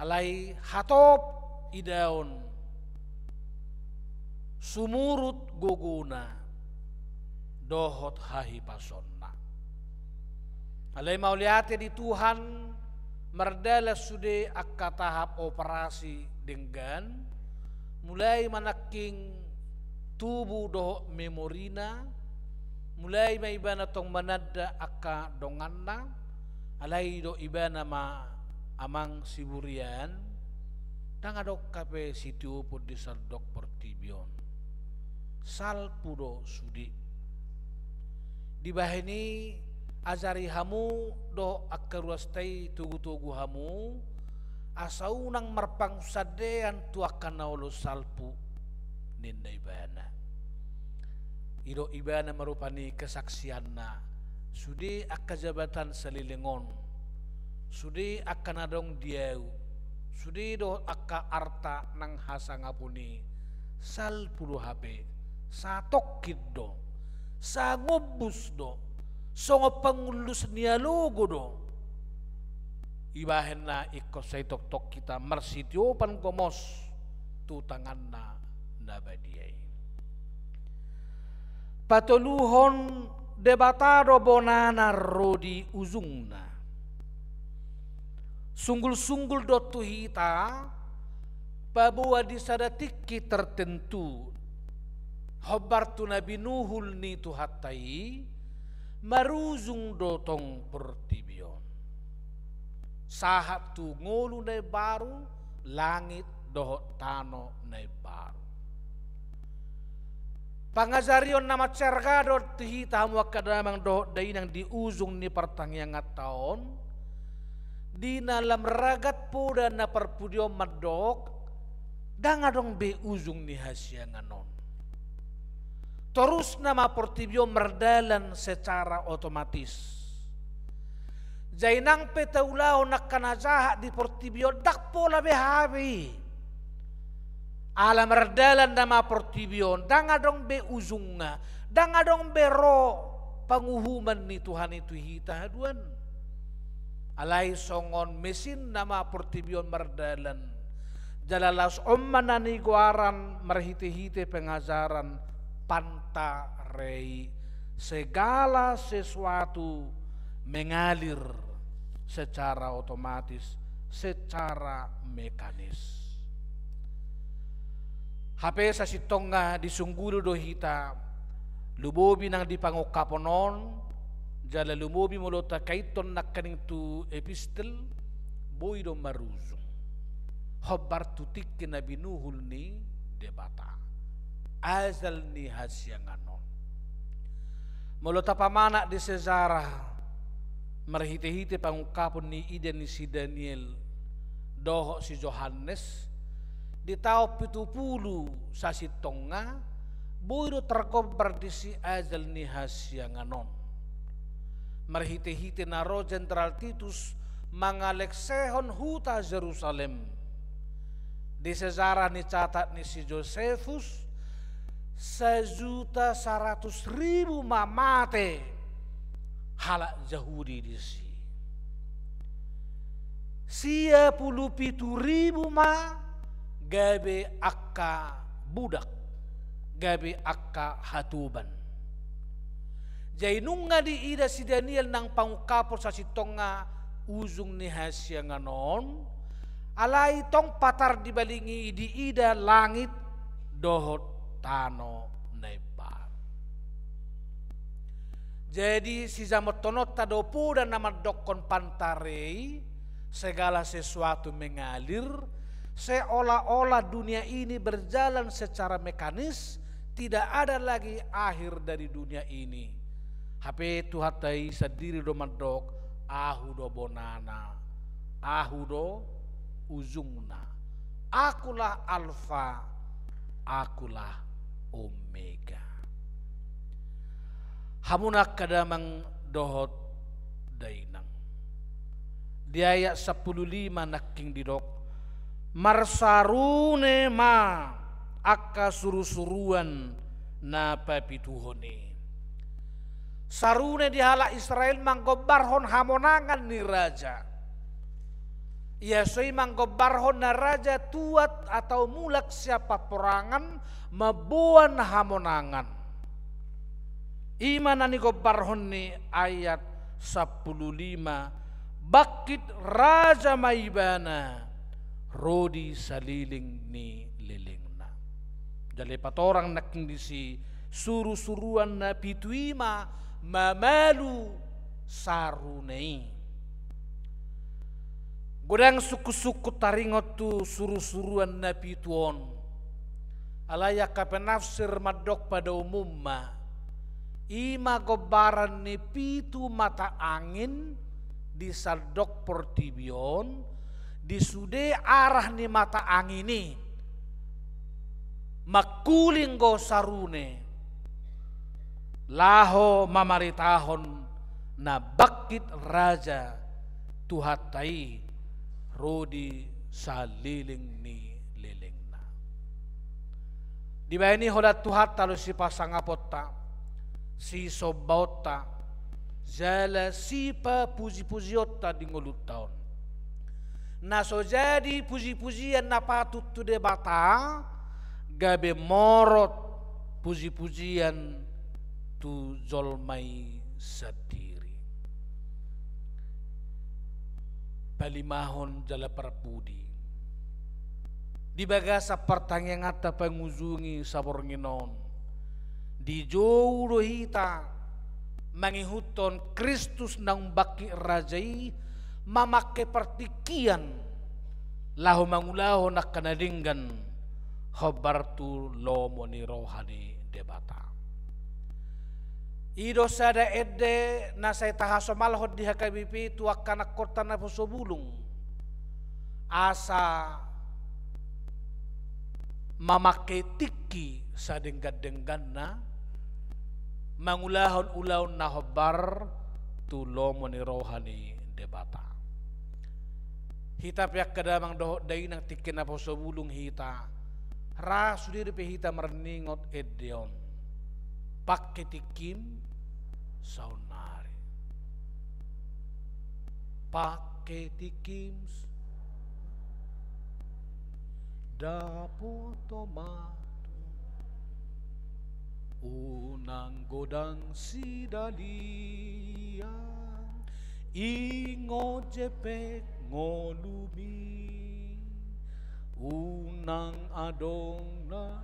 Alai hatop idaon, sumurut gogona dohot hahipasonna. Alai mauliate di Tuhan, mardalan sude angka tahap operasi denggan, mulai ma nangkin tubu dohot memorina, Mulai ma ibana tong mananda angka donganna, alai didok ibana ma, amang siburian, ndang adong hape sitiopon di sandok portibi on. Salpu do sude. Dibahen i ajari hamu dohot angka ruasta i, togu-togu hamu, asa unang marpangunsandean tu angka na olo salpu, ninna ibana. Didok ibana ma rupani kesaksianna, sude angka jabatan saleleng on, sude angka na adong di ahu, sude dohot angka arta nang hasangapon i, salpu do hape, satongkin do, sangombus do, songon pangullus ni alogo do. Ibahen na ingkon sai tongtong hita marsitiopan gomos tu tanganna na badia i. Patoluhon, Debata do bonana ro di ujungna. Sunggul-sunggul do tu hita, paboa di sada tingki tertentu, hombar tu na binuhul ni Tuhanta i, marujung do tong portibi on. Sahat tu ngolu na imbaru, langit dohot tano na imbaru. Pangajarion na mansai arga do tu hita hamu angka damang dohot dainang di ujung ni partangianganta on, di na lam ragam poda na parpudi on mandok, ndang adong be ujung ni hasiangan on. Torusna ma portibi on mardalan secara otomatis. Jai nang pe taulahon angka na jahat di portibi on, ndang pola be hape i. Ala mardalan nama portibi on, ndang adong be ujungna, ndang adong be ro panguhuman ni Tuhan i tu hita haduan. Alai songon mesin nama portibi on mardalan. Jala laos on ma na nigoaran marhite-hite pengajaran Panta Rei, segala sesuatu mengalir secara otomatis, secara mekanis. Hape sasintongna disungguli do hita, lumobi nang di pangungkapon on, jala lumobi molo takaithon nangkaning tu epistel, boi do marujung. Hombar tu tingki na binuhul ni Debata. Ajal ni hasiangan on. Molo tapamanat di sejarah, marhite-hite pangungkapon ni ida ni si Daniel dohot si Johannes, di taon pitu pulu sasintongna, boi do targombar disi ajal ni hasiangan on. Marhite-hite na ro Jenderal Titus mangalengsehon huta Jerusalem. Di sejarah nicatat ni si Josephus, sajuta saratus ribu ma mate halak Jahudi disi. Sia pulu pitu ribu ma gabe angka budak, gabe angka hatoban. Jai nunga diida si Daniel nang pangungkapon sasintongna ujung ni hasiangan on, alai tong patar dibalingi diida langit dohot tano na imbaru. Jadi sijamothononta do poda na mandokkon Panta Rei, segala sesuatu mengalir, seolah-olah dunia ini berjalan secara mekanis, tidak ada lagi akhir dari dunia ini. Hape Tuhanta i sandiri do mandok, Ahu do bonana, Ahu do ujungna. Akulah Alfa, Akulah Omega. Hamu angka damang dohot dainang. Di ayat sampulu lima nangkin didok, marsarune ma angka surusuruan na papituhon i. Sarune di halak Israel manggombarhon hamonangan ni raja. Ia so i manggombarhon na raja tuat atau mulak sian paporangan mamboan hamonangan. I ma na nigombarhon ni ayat sampulu lima, bangkit raja ma ibana ro di saleleng ni lelengna. Jala patorang nangkin disi Surusuruan na pitu i ma mamalu sarune i. Godang sungkunsungkun taringot tu surusuruan na pitu on. Alai angka penafsir mandok pada umumna, i ma gombaran ni pitu mata angin di sandok portibi on, di sude arah ni mata angin i mangkuling do sarune, laho mamaritahon na bangkit raja Tuhanta i ro di saleleng ni lelengna. Dibahen i holan Tuhanta do sipasangaponta, sisombaonta, jala sipapujipujionta di ngolunta on. Na so jadi pujipujian na patut tu Debata, gabe morot pujipujian tu jolma i sandiri. Palimahon jala parpudi. Di bagasan partangianganta pangujungi saborngin on, dijou do hita mangihuthon Kristus naung bangkit raja i, mamangke partingkian laho mangulahon angka na denggan hombar tu lomo ni roha ni Debata. I do sada ende na sai tahasomalhon di H K B P tu angka anakkonta naposo bulung, asa mamangke tingki sadenggan-dengganna mangulahon ulaon na hombar tu lomo ni roha ni Debata. Hita pe angka damang dohot dainang, tingki naposo bulung hita, ra sude dope hita marningot ende on: Pangke tingkim saonnari. Pangke tingkim s-, dapotom ma tu. Unang godang sidalian, ingot jempek ngolumi. Unang adong na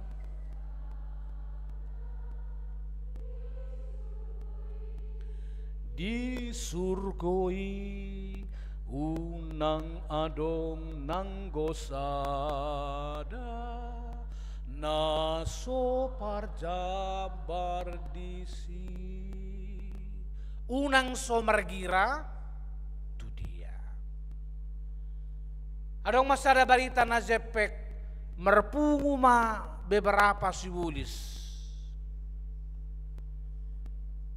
di surgo i, unang adong nanggo sada na so parjambar disi. Unang so margira tu dia. Adong ma sada barita na jempek, marpungu ma beberapa sibolis.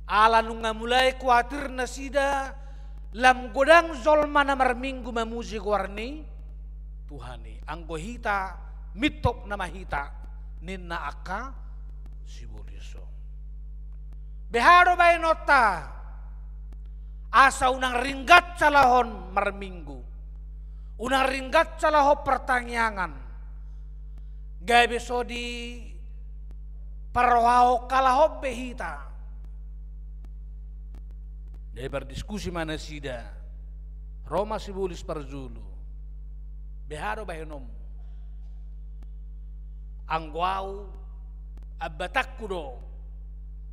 Ala nunga mulai kuatir nasida, lam godang jolma na marminggu mamuji goar ni Tuhan i. Anggo hita, mintop nama hita, ninna angka sibolis on. Beha do baenonta, asa unang ringgas halak on marminggu, unang ringgas halak on partangiangan, gabe so diparrohahon halak on be hita. Jadi pardiskusi ma nasida, ro ma sibolis parjolo: Beha do bahenonmu? Anggo au, ambatanku do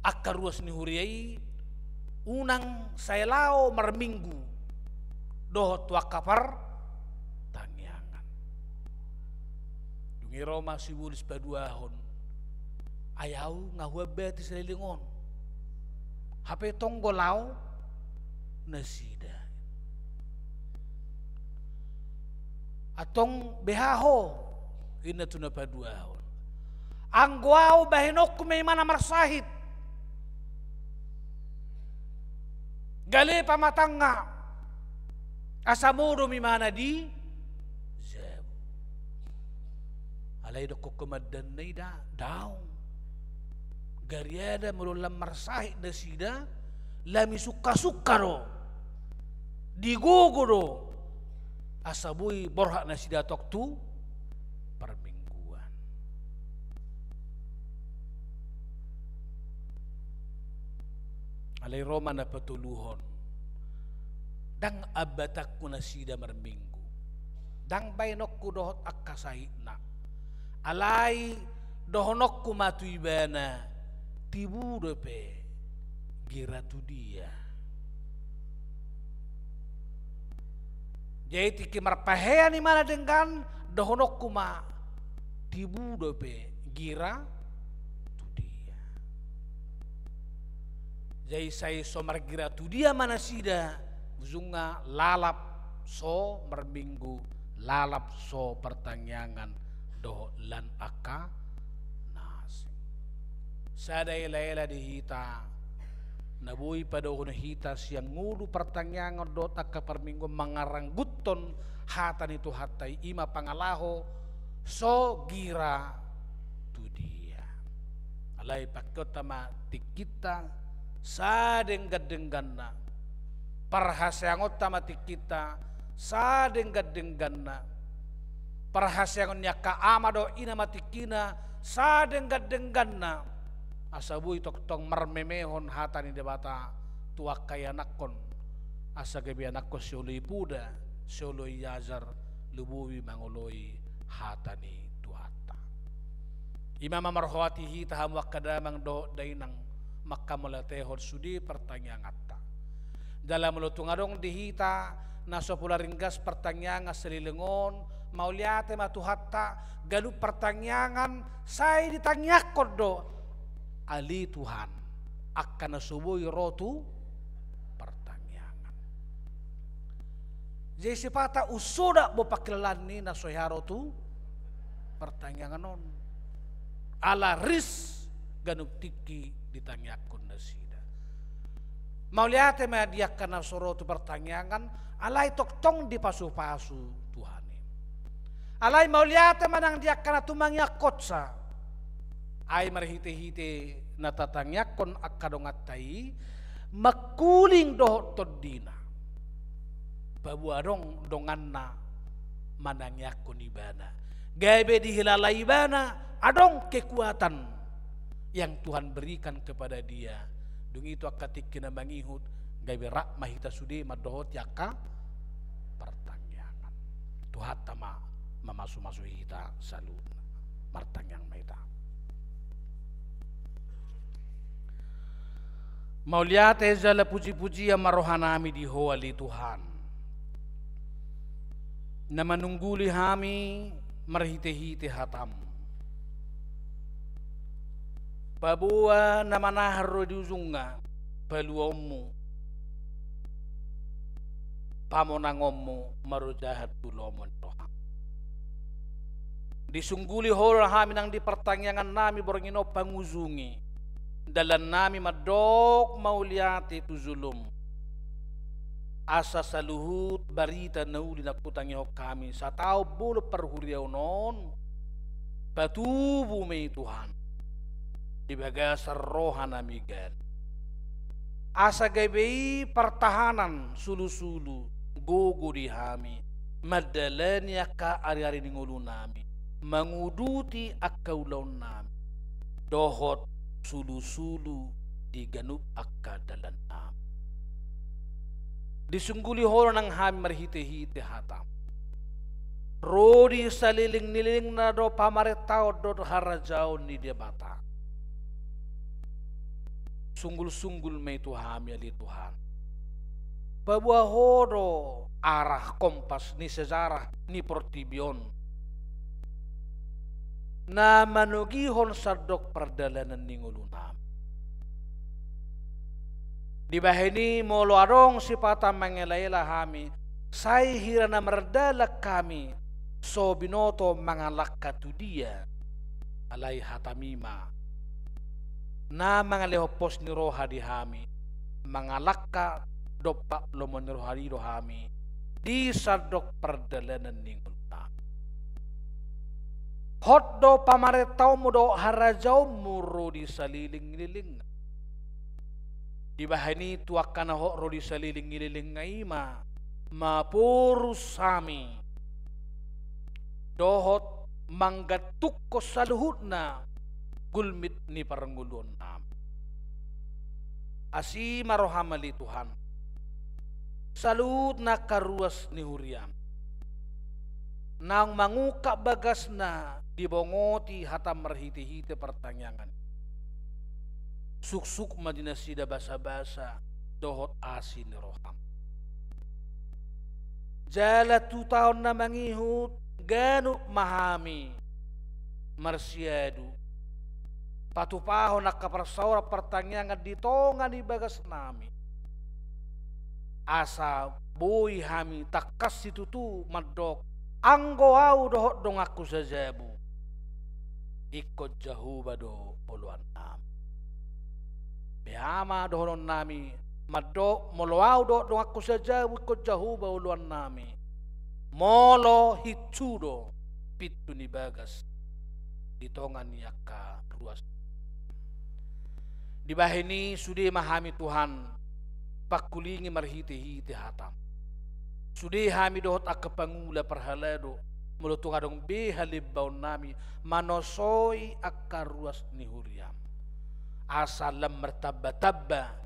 angka ruas ni huria i, unang sai laho marminggu dohot tu angka partangiangan. Dung i ro ma sibolis paduahon: Ai au nga huambati saleleng on, hape tong do laho nasida. Antong beha ho, inna tu na paduahon. Anggo au, bahenonku ma imana marsahit, gale pamatangna, asa modom imana di jabu. Alai dokkon komandanna i da, daong. Gariada molo lam marsahit nasida, lam disungkasungka do, digogo do, asa boi borhat nasida tong tu parmingguan. Alai ro ma na patoluhon: Ndang ambatanku nasida marminggu, ndang baenonku dohot angka sahitna. Alai dohononku ma tu ibana: tibu dope gira tu dia. Jadi tingki marpahean ibana denggan, dohononku ma tibu dope gira tu dia. Jadi sai so margira tu dia ma nasida, ujungna lalap so marminggu, lalap so partangiangan dohot lan angka na asing. Sada elaela di hita na boi padohon hita sian ngolu partangiangan dohot angka parmingguan mangarangguthon hata ni Tuhanta i, ima pangalaho so gira tu dia. Alai pakeonta ma tingkinta sadenggan-dengganna, parhaseangonta ma tingkinta sadenggan-dengganna, parhaseangon ni angka ama dohot ina ma tingkina sadenggan-dengganna, asa boi tongtong marmemehon hata ni Debata tu angka ianakhon, asa gabe ianakhon sioloi poda, sioloi ajar, lumobi mangoloi hata ni Tuhanta. Ima ma marhoati hita hamu angka damang dohot dainang, mangkamauliatehon sude partangianganta. Jala molo tung adong di hita na so pola ringgas partangiangan saleleng on, mauliate ma Tuhanta, ganup partangiangan sai ditangiangkon do, ale Tuhan, angka na so boi ro tu partangiangan. Jadi sipata unsodak bo pangkilalaan ni na so hea ro tu partangiangan on. Ala ris ganup tingki ditangiangkon nasida. Mauliate ma di angka na so ro tu partangiangan, alai tongtong dipasupasu Tuhan i. Alai mauliate ma nang di angka na tumangiangkonsa. Ai marhitehite na tatangiangkon angka donganta i, mangkuling dohot tondina. Paboa adong donganna manangiangkon ibana. Gabe dihilala ibana, adong kekuatan yang Tuhan berikan kepada dia. Dung i tu angka tingki na mangihut, gabe rap ma hita sude mandohoti angka partangiangan. Tuhanta ma mamasumasu hita saluhutna. Martangiang ma hita. Mauliate jala pujipujian ma rohanami di Ho ale Tuhan, na manungguli hami marhitehite hataM. Paboa na manahan ro di ujungna paluaonMu, pamonangonMu marojahan tu lomo ni rohaM. Disungguli Ho do hami nang di partangiangannami borngin on pangujungi dalannami mandok mauliate tu joloM. Asa saluhut barita na uli na hutangihon hami sataon bolon parhuriaon on, patubu ma i Tuhan di bagasan rohanami ganup. Asa gabe i partahanan sulusulu gogo di hami mandalani angka ariari ni ngolunami, manguduti angka ulaonnami dohot sulusulu di ganup angka dalannami. Disungguli Ho do nang hami marhitehite hataM. Ro di saleleng ni lelengna do pamarentaon dohot harajaon ni Debata. Sunggulsunggul ma i tu hami ale Tuhan. Paboa Ho do arah kompas ni sejarah ni portibi on, na manogihon sandok pardalanan ni ngolunami. Dibahen i molo adong sipata mangelaela hami, sai hira na mardalan hami so binoto mangalangka tu dia, alai hataMi ma na mangalehon pos ni roha di hami mangalangka dompak lomo ni roha i do hami di sandok pardalanan ni ngolunami. Hot do pamarentaonMu dohot harajaonMu ro di saleleng ni lelengna. Dibahen i tu angka na hot ro di saleleng ni lelengna i ma maporus hami dohot manggantungkon saluhutna gulmit ni parngoluonnami. Asi ma rohaM ale Tuhan, saluhutna angka ruas ni huriaM naung mangungkap bagasna dibongoti hataM marhitehite partangiangan. suksuk ma di nasida basabasa dohot asi ni roham. Jala tu taon na mangihut, ganup ma hami marsiadu patupahon angka parsaoran partangiangan di tonga ni bagasnami, asa boi hami tangkas situtu mandok: Anggo ahu dohot donganku sajabu, ingkon Jahowa do oloannami. Beha ma dohononnami mandok: Molo ahu dohot donganku sajabu, ingkon Jahowa oloannami, molo hinsu do pintu ni bagas di tonga ni angka ruas. Dibahen i, sude ma hami, Tuhan, pangkulingi marhitehite hatam. Sude hami dohot angka pangula parhalado, molo tung adong be halembaonnami manosoi angka ruas ni huriam, asa lam martambatamba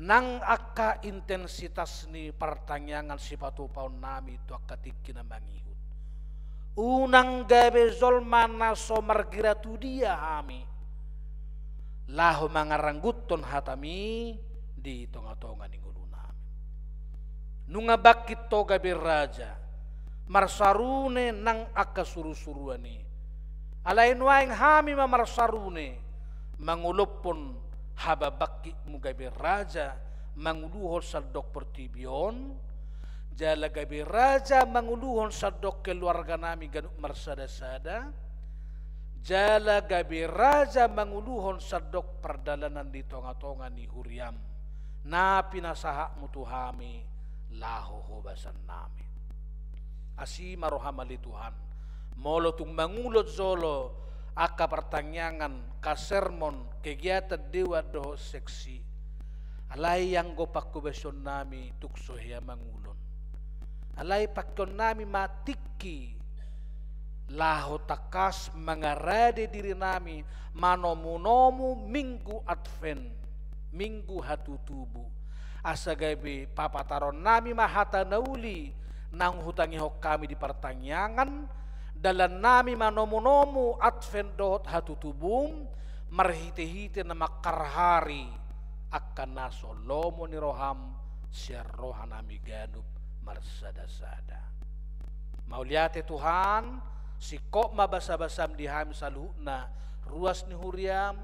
nang angka intensitas ni partangiangan sipatupaonnami tu angka tingki na mangihut. Unang gabe jolma na so margira tu dia hami laho mangarangguthon hatami di tongatonga ni ngolunami. Nunga bangkit Ho gabe raja, marsarune nang angka surusuruan i. Alai nuaeng hami ma marsarune, mangolophon hababangkitmu gabe raja manguluhon sandok portibi on, jala gabe raja manguluhon sandok keluarganami ganup marsadasada, jala gabe raja manguluhon sandok pardalanan di tongatonga ni huriam na pinasahatmu tu hami laho hobasannami. Asi ma roham ale Tuhan, molo tung mangulon jolo angka partangiangan, angka sermon, kegiatan dewan dohot seksi, alai anggo panghobasiononnami tung so hea mangulon. Alai pangkeonnami ma tingki laho tangkas mangarade dirinami manomunomu Minggu Advent, Minggu Hatutubu, asa gabe papataronnami ma hata na uli naung hutangihon hami di partangiangan, dalannami manomunomu Advent dohot Hatutubum, marhitehite na mangkarhari angka na so lomo ni roham sian rohanami ganup marsadasada. Mauliate Tuhan, singkop ma basabasam di hami saluhutna ruas ni huriam,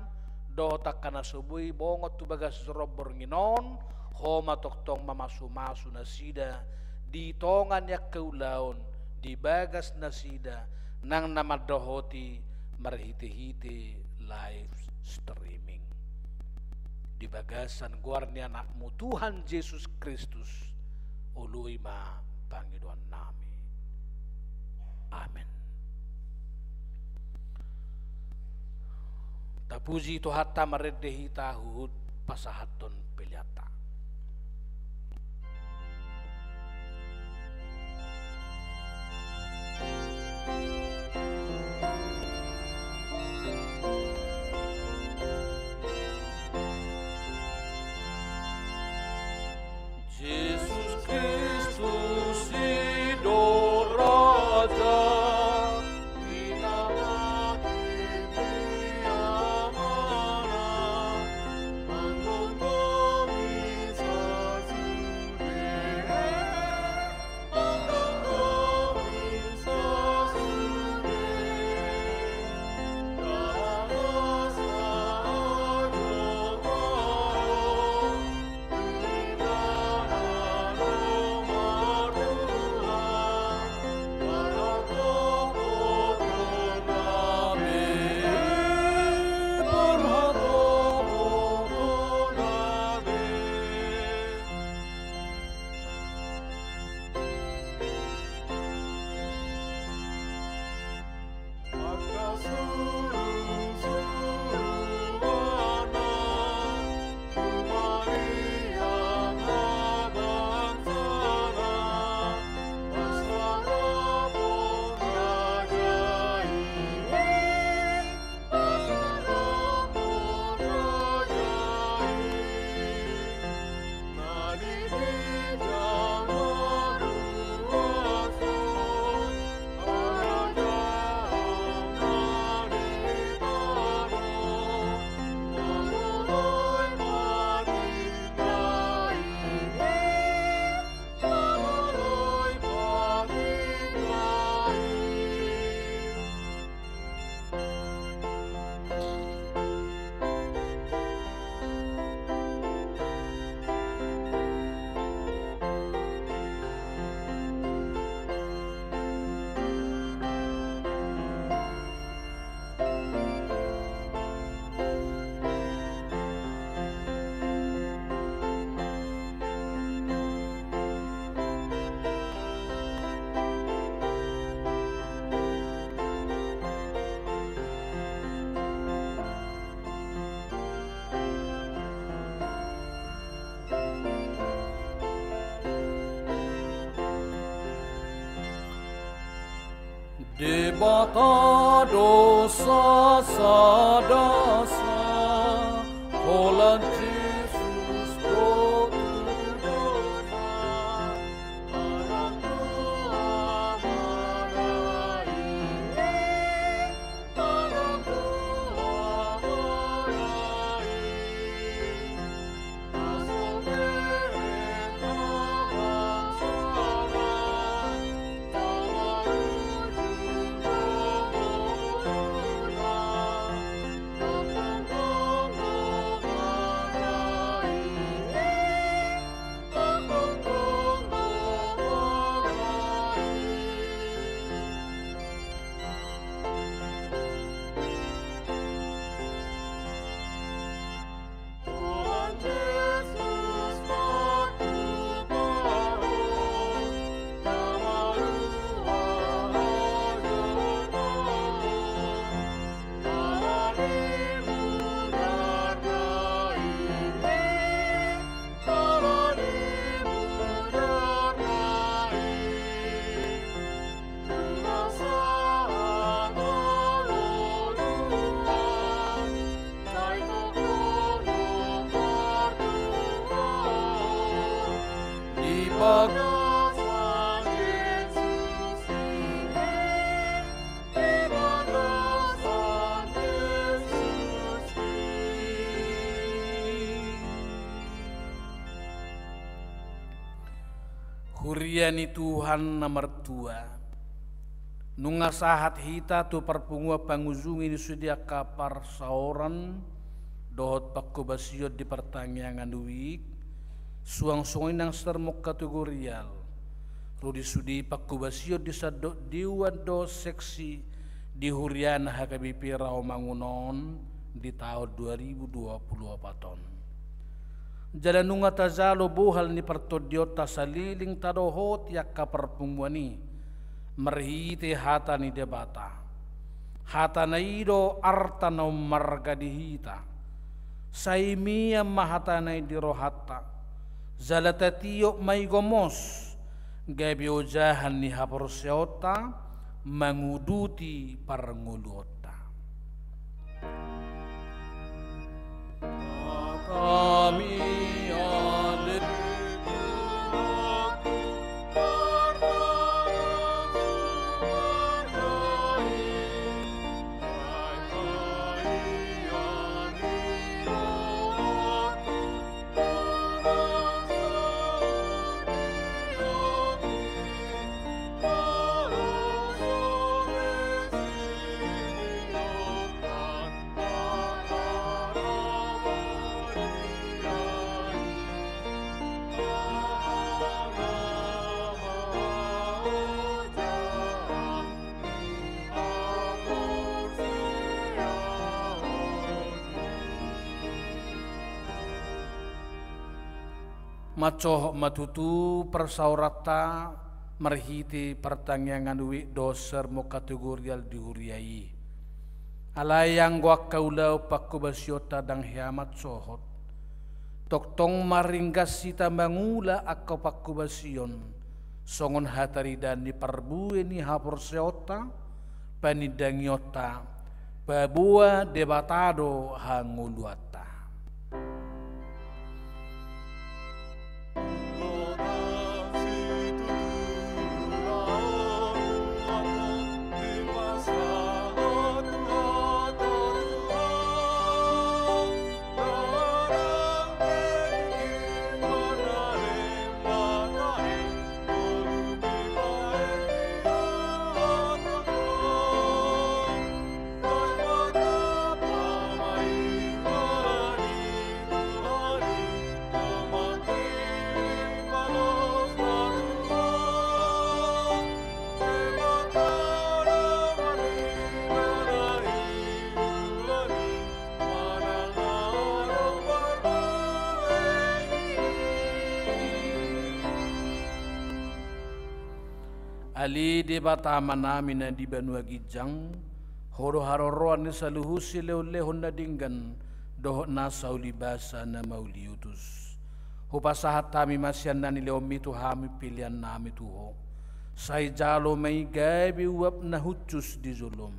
dohot angka na so boi bongot tu bagas joro borngin on, Ho ma tongtong mamasumasu nasida di tonga ni angka ulaon, di bagas nasida nang na mandohoti marhitehite live streaming. Di bagasan goar ni Anakmu Tuhan Jesus Kristus, oloi ma pangidoannami. Amen. Tapuji Tuhanta, marende hita huhut pasahathon peleanta. Jesus Kristus i do Raja, pinangihi Amana, manggomgomi Debata dosa sadasa, holan Jesus do tu dosa. Huria ni Tuhan na martua, nunga sahat hita tu parpunguan pangujungi ni sude angka parsaoran dohot panghobasion di partangiangan wijk, suang songon i nang sermon kategorial, ro di sude panghobasion di sandok deuan dohot seksi di huriana H K B P Rawamangun on di taon dua ribu dua puluh opat on. Jala nunga tajalo bohal ni partondionta saleleng tadohoti angka parpunguan i marhite hata ni Debata. Hatana i do arta na ummarga di hita. Sai mian ma hatana i di rohanta, jala tatiop ma i gomos, gabe ojahan ni haporseaonta manguduti parngoluonta. Mansohot ma tutu parsaoranta marhite partangiangan wijk dohot sermon kategorial di huria i. Alai anggo angka ulaon panghobasionta ndang hea mansohot. Tongtong ma ringgas hita mangula angka panghobasion songon hataridaan ni parbue ni haporseaonta, panindangionta, paboa Debata do hangoluanta. Ale Debata Amanami na di banua ginjang, Ho do haroroan ni saluhut silehonlehon na denggan dohot nasa ulibasa na mauliutus. Hupasahat hami ma sian na nilehonMi tu hami peleannami tu Ho. Sai jalo ma i gabe uap na hushus di jolom.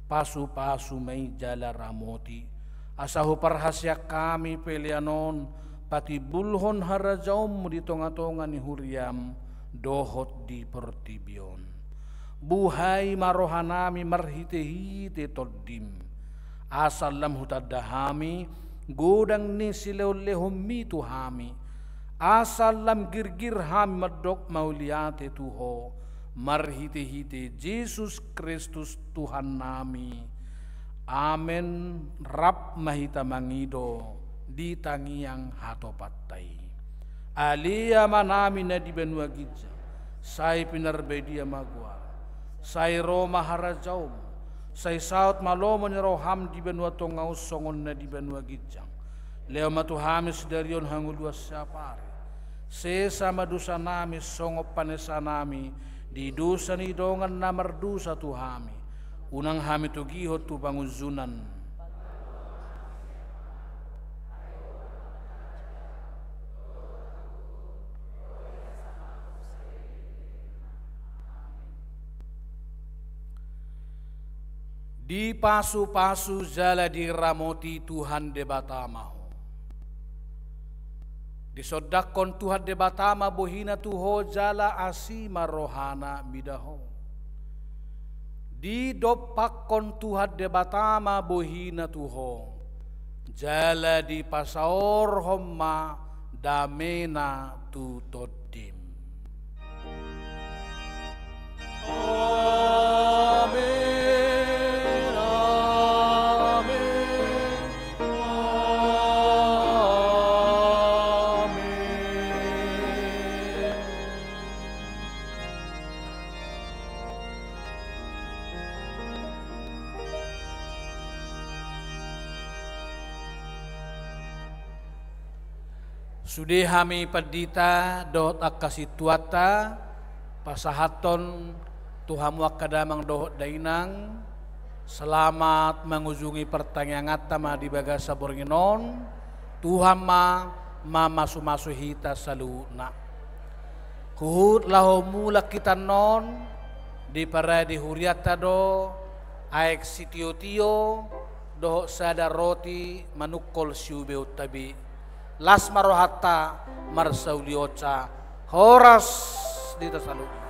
Pasupasu ma i jala ramoti, asa huparhaseang hami pelean on patimbulhon harajaonmu di tongatonga ni huriam dohot di portibi on. Buhai ma rohanami marhitehite Tondim, asa lam hutanda hami godang ni sileonleonmi tu hami, asa lam girgir hami mandok mauliate tu Ho, marhitehite Jesus Kristus Tuhannami. Amen. Rap ma hita mangido di tangiang hatopanta i. Ale Amanami na di banua ginjang, sai pinarbadia ma goarmu, sai ro ma harajaonmu, sai saut ma lomo ni roham di banua tonga on songon na di banua ginjang. Lehon ma tu hami sadari on hangoluan siapari. Sesa ma dosanami songon panesanami di dosa ni dongan na mardosa tu hami. Unang hami togihon tu pangunjunan. Dipasupasu jala diramoti Tuhan Debata ma ho. Disondangkon Tuhan Debata ma bohina tu ho jala asi ma rohana mida ho. Didompakkon Tuhan Debata ma bohina tu ho, jala dipasaorhon ma damena tu tondim. Amen, amen, amen. Sude hami pandita dohot angka sintuanta pasahathon tu hamu angka damang dohot dainang, selamat mangujungi partangianganta ma di bagasan borngin on. Tuhan ma mamasumasu hita saluhutna. Huhut laho mulak hita annon, diparade hurianta do aek sitiotio dohot sada roti manungkol siubeonta be. Las ma rohanta, marsaulionsa. Horas di hita saluhutna.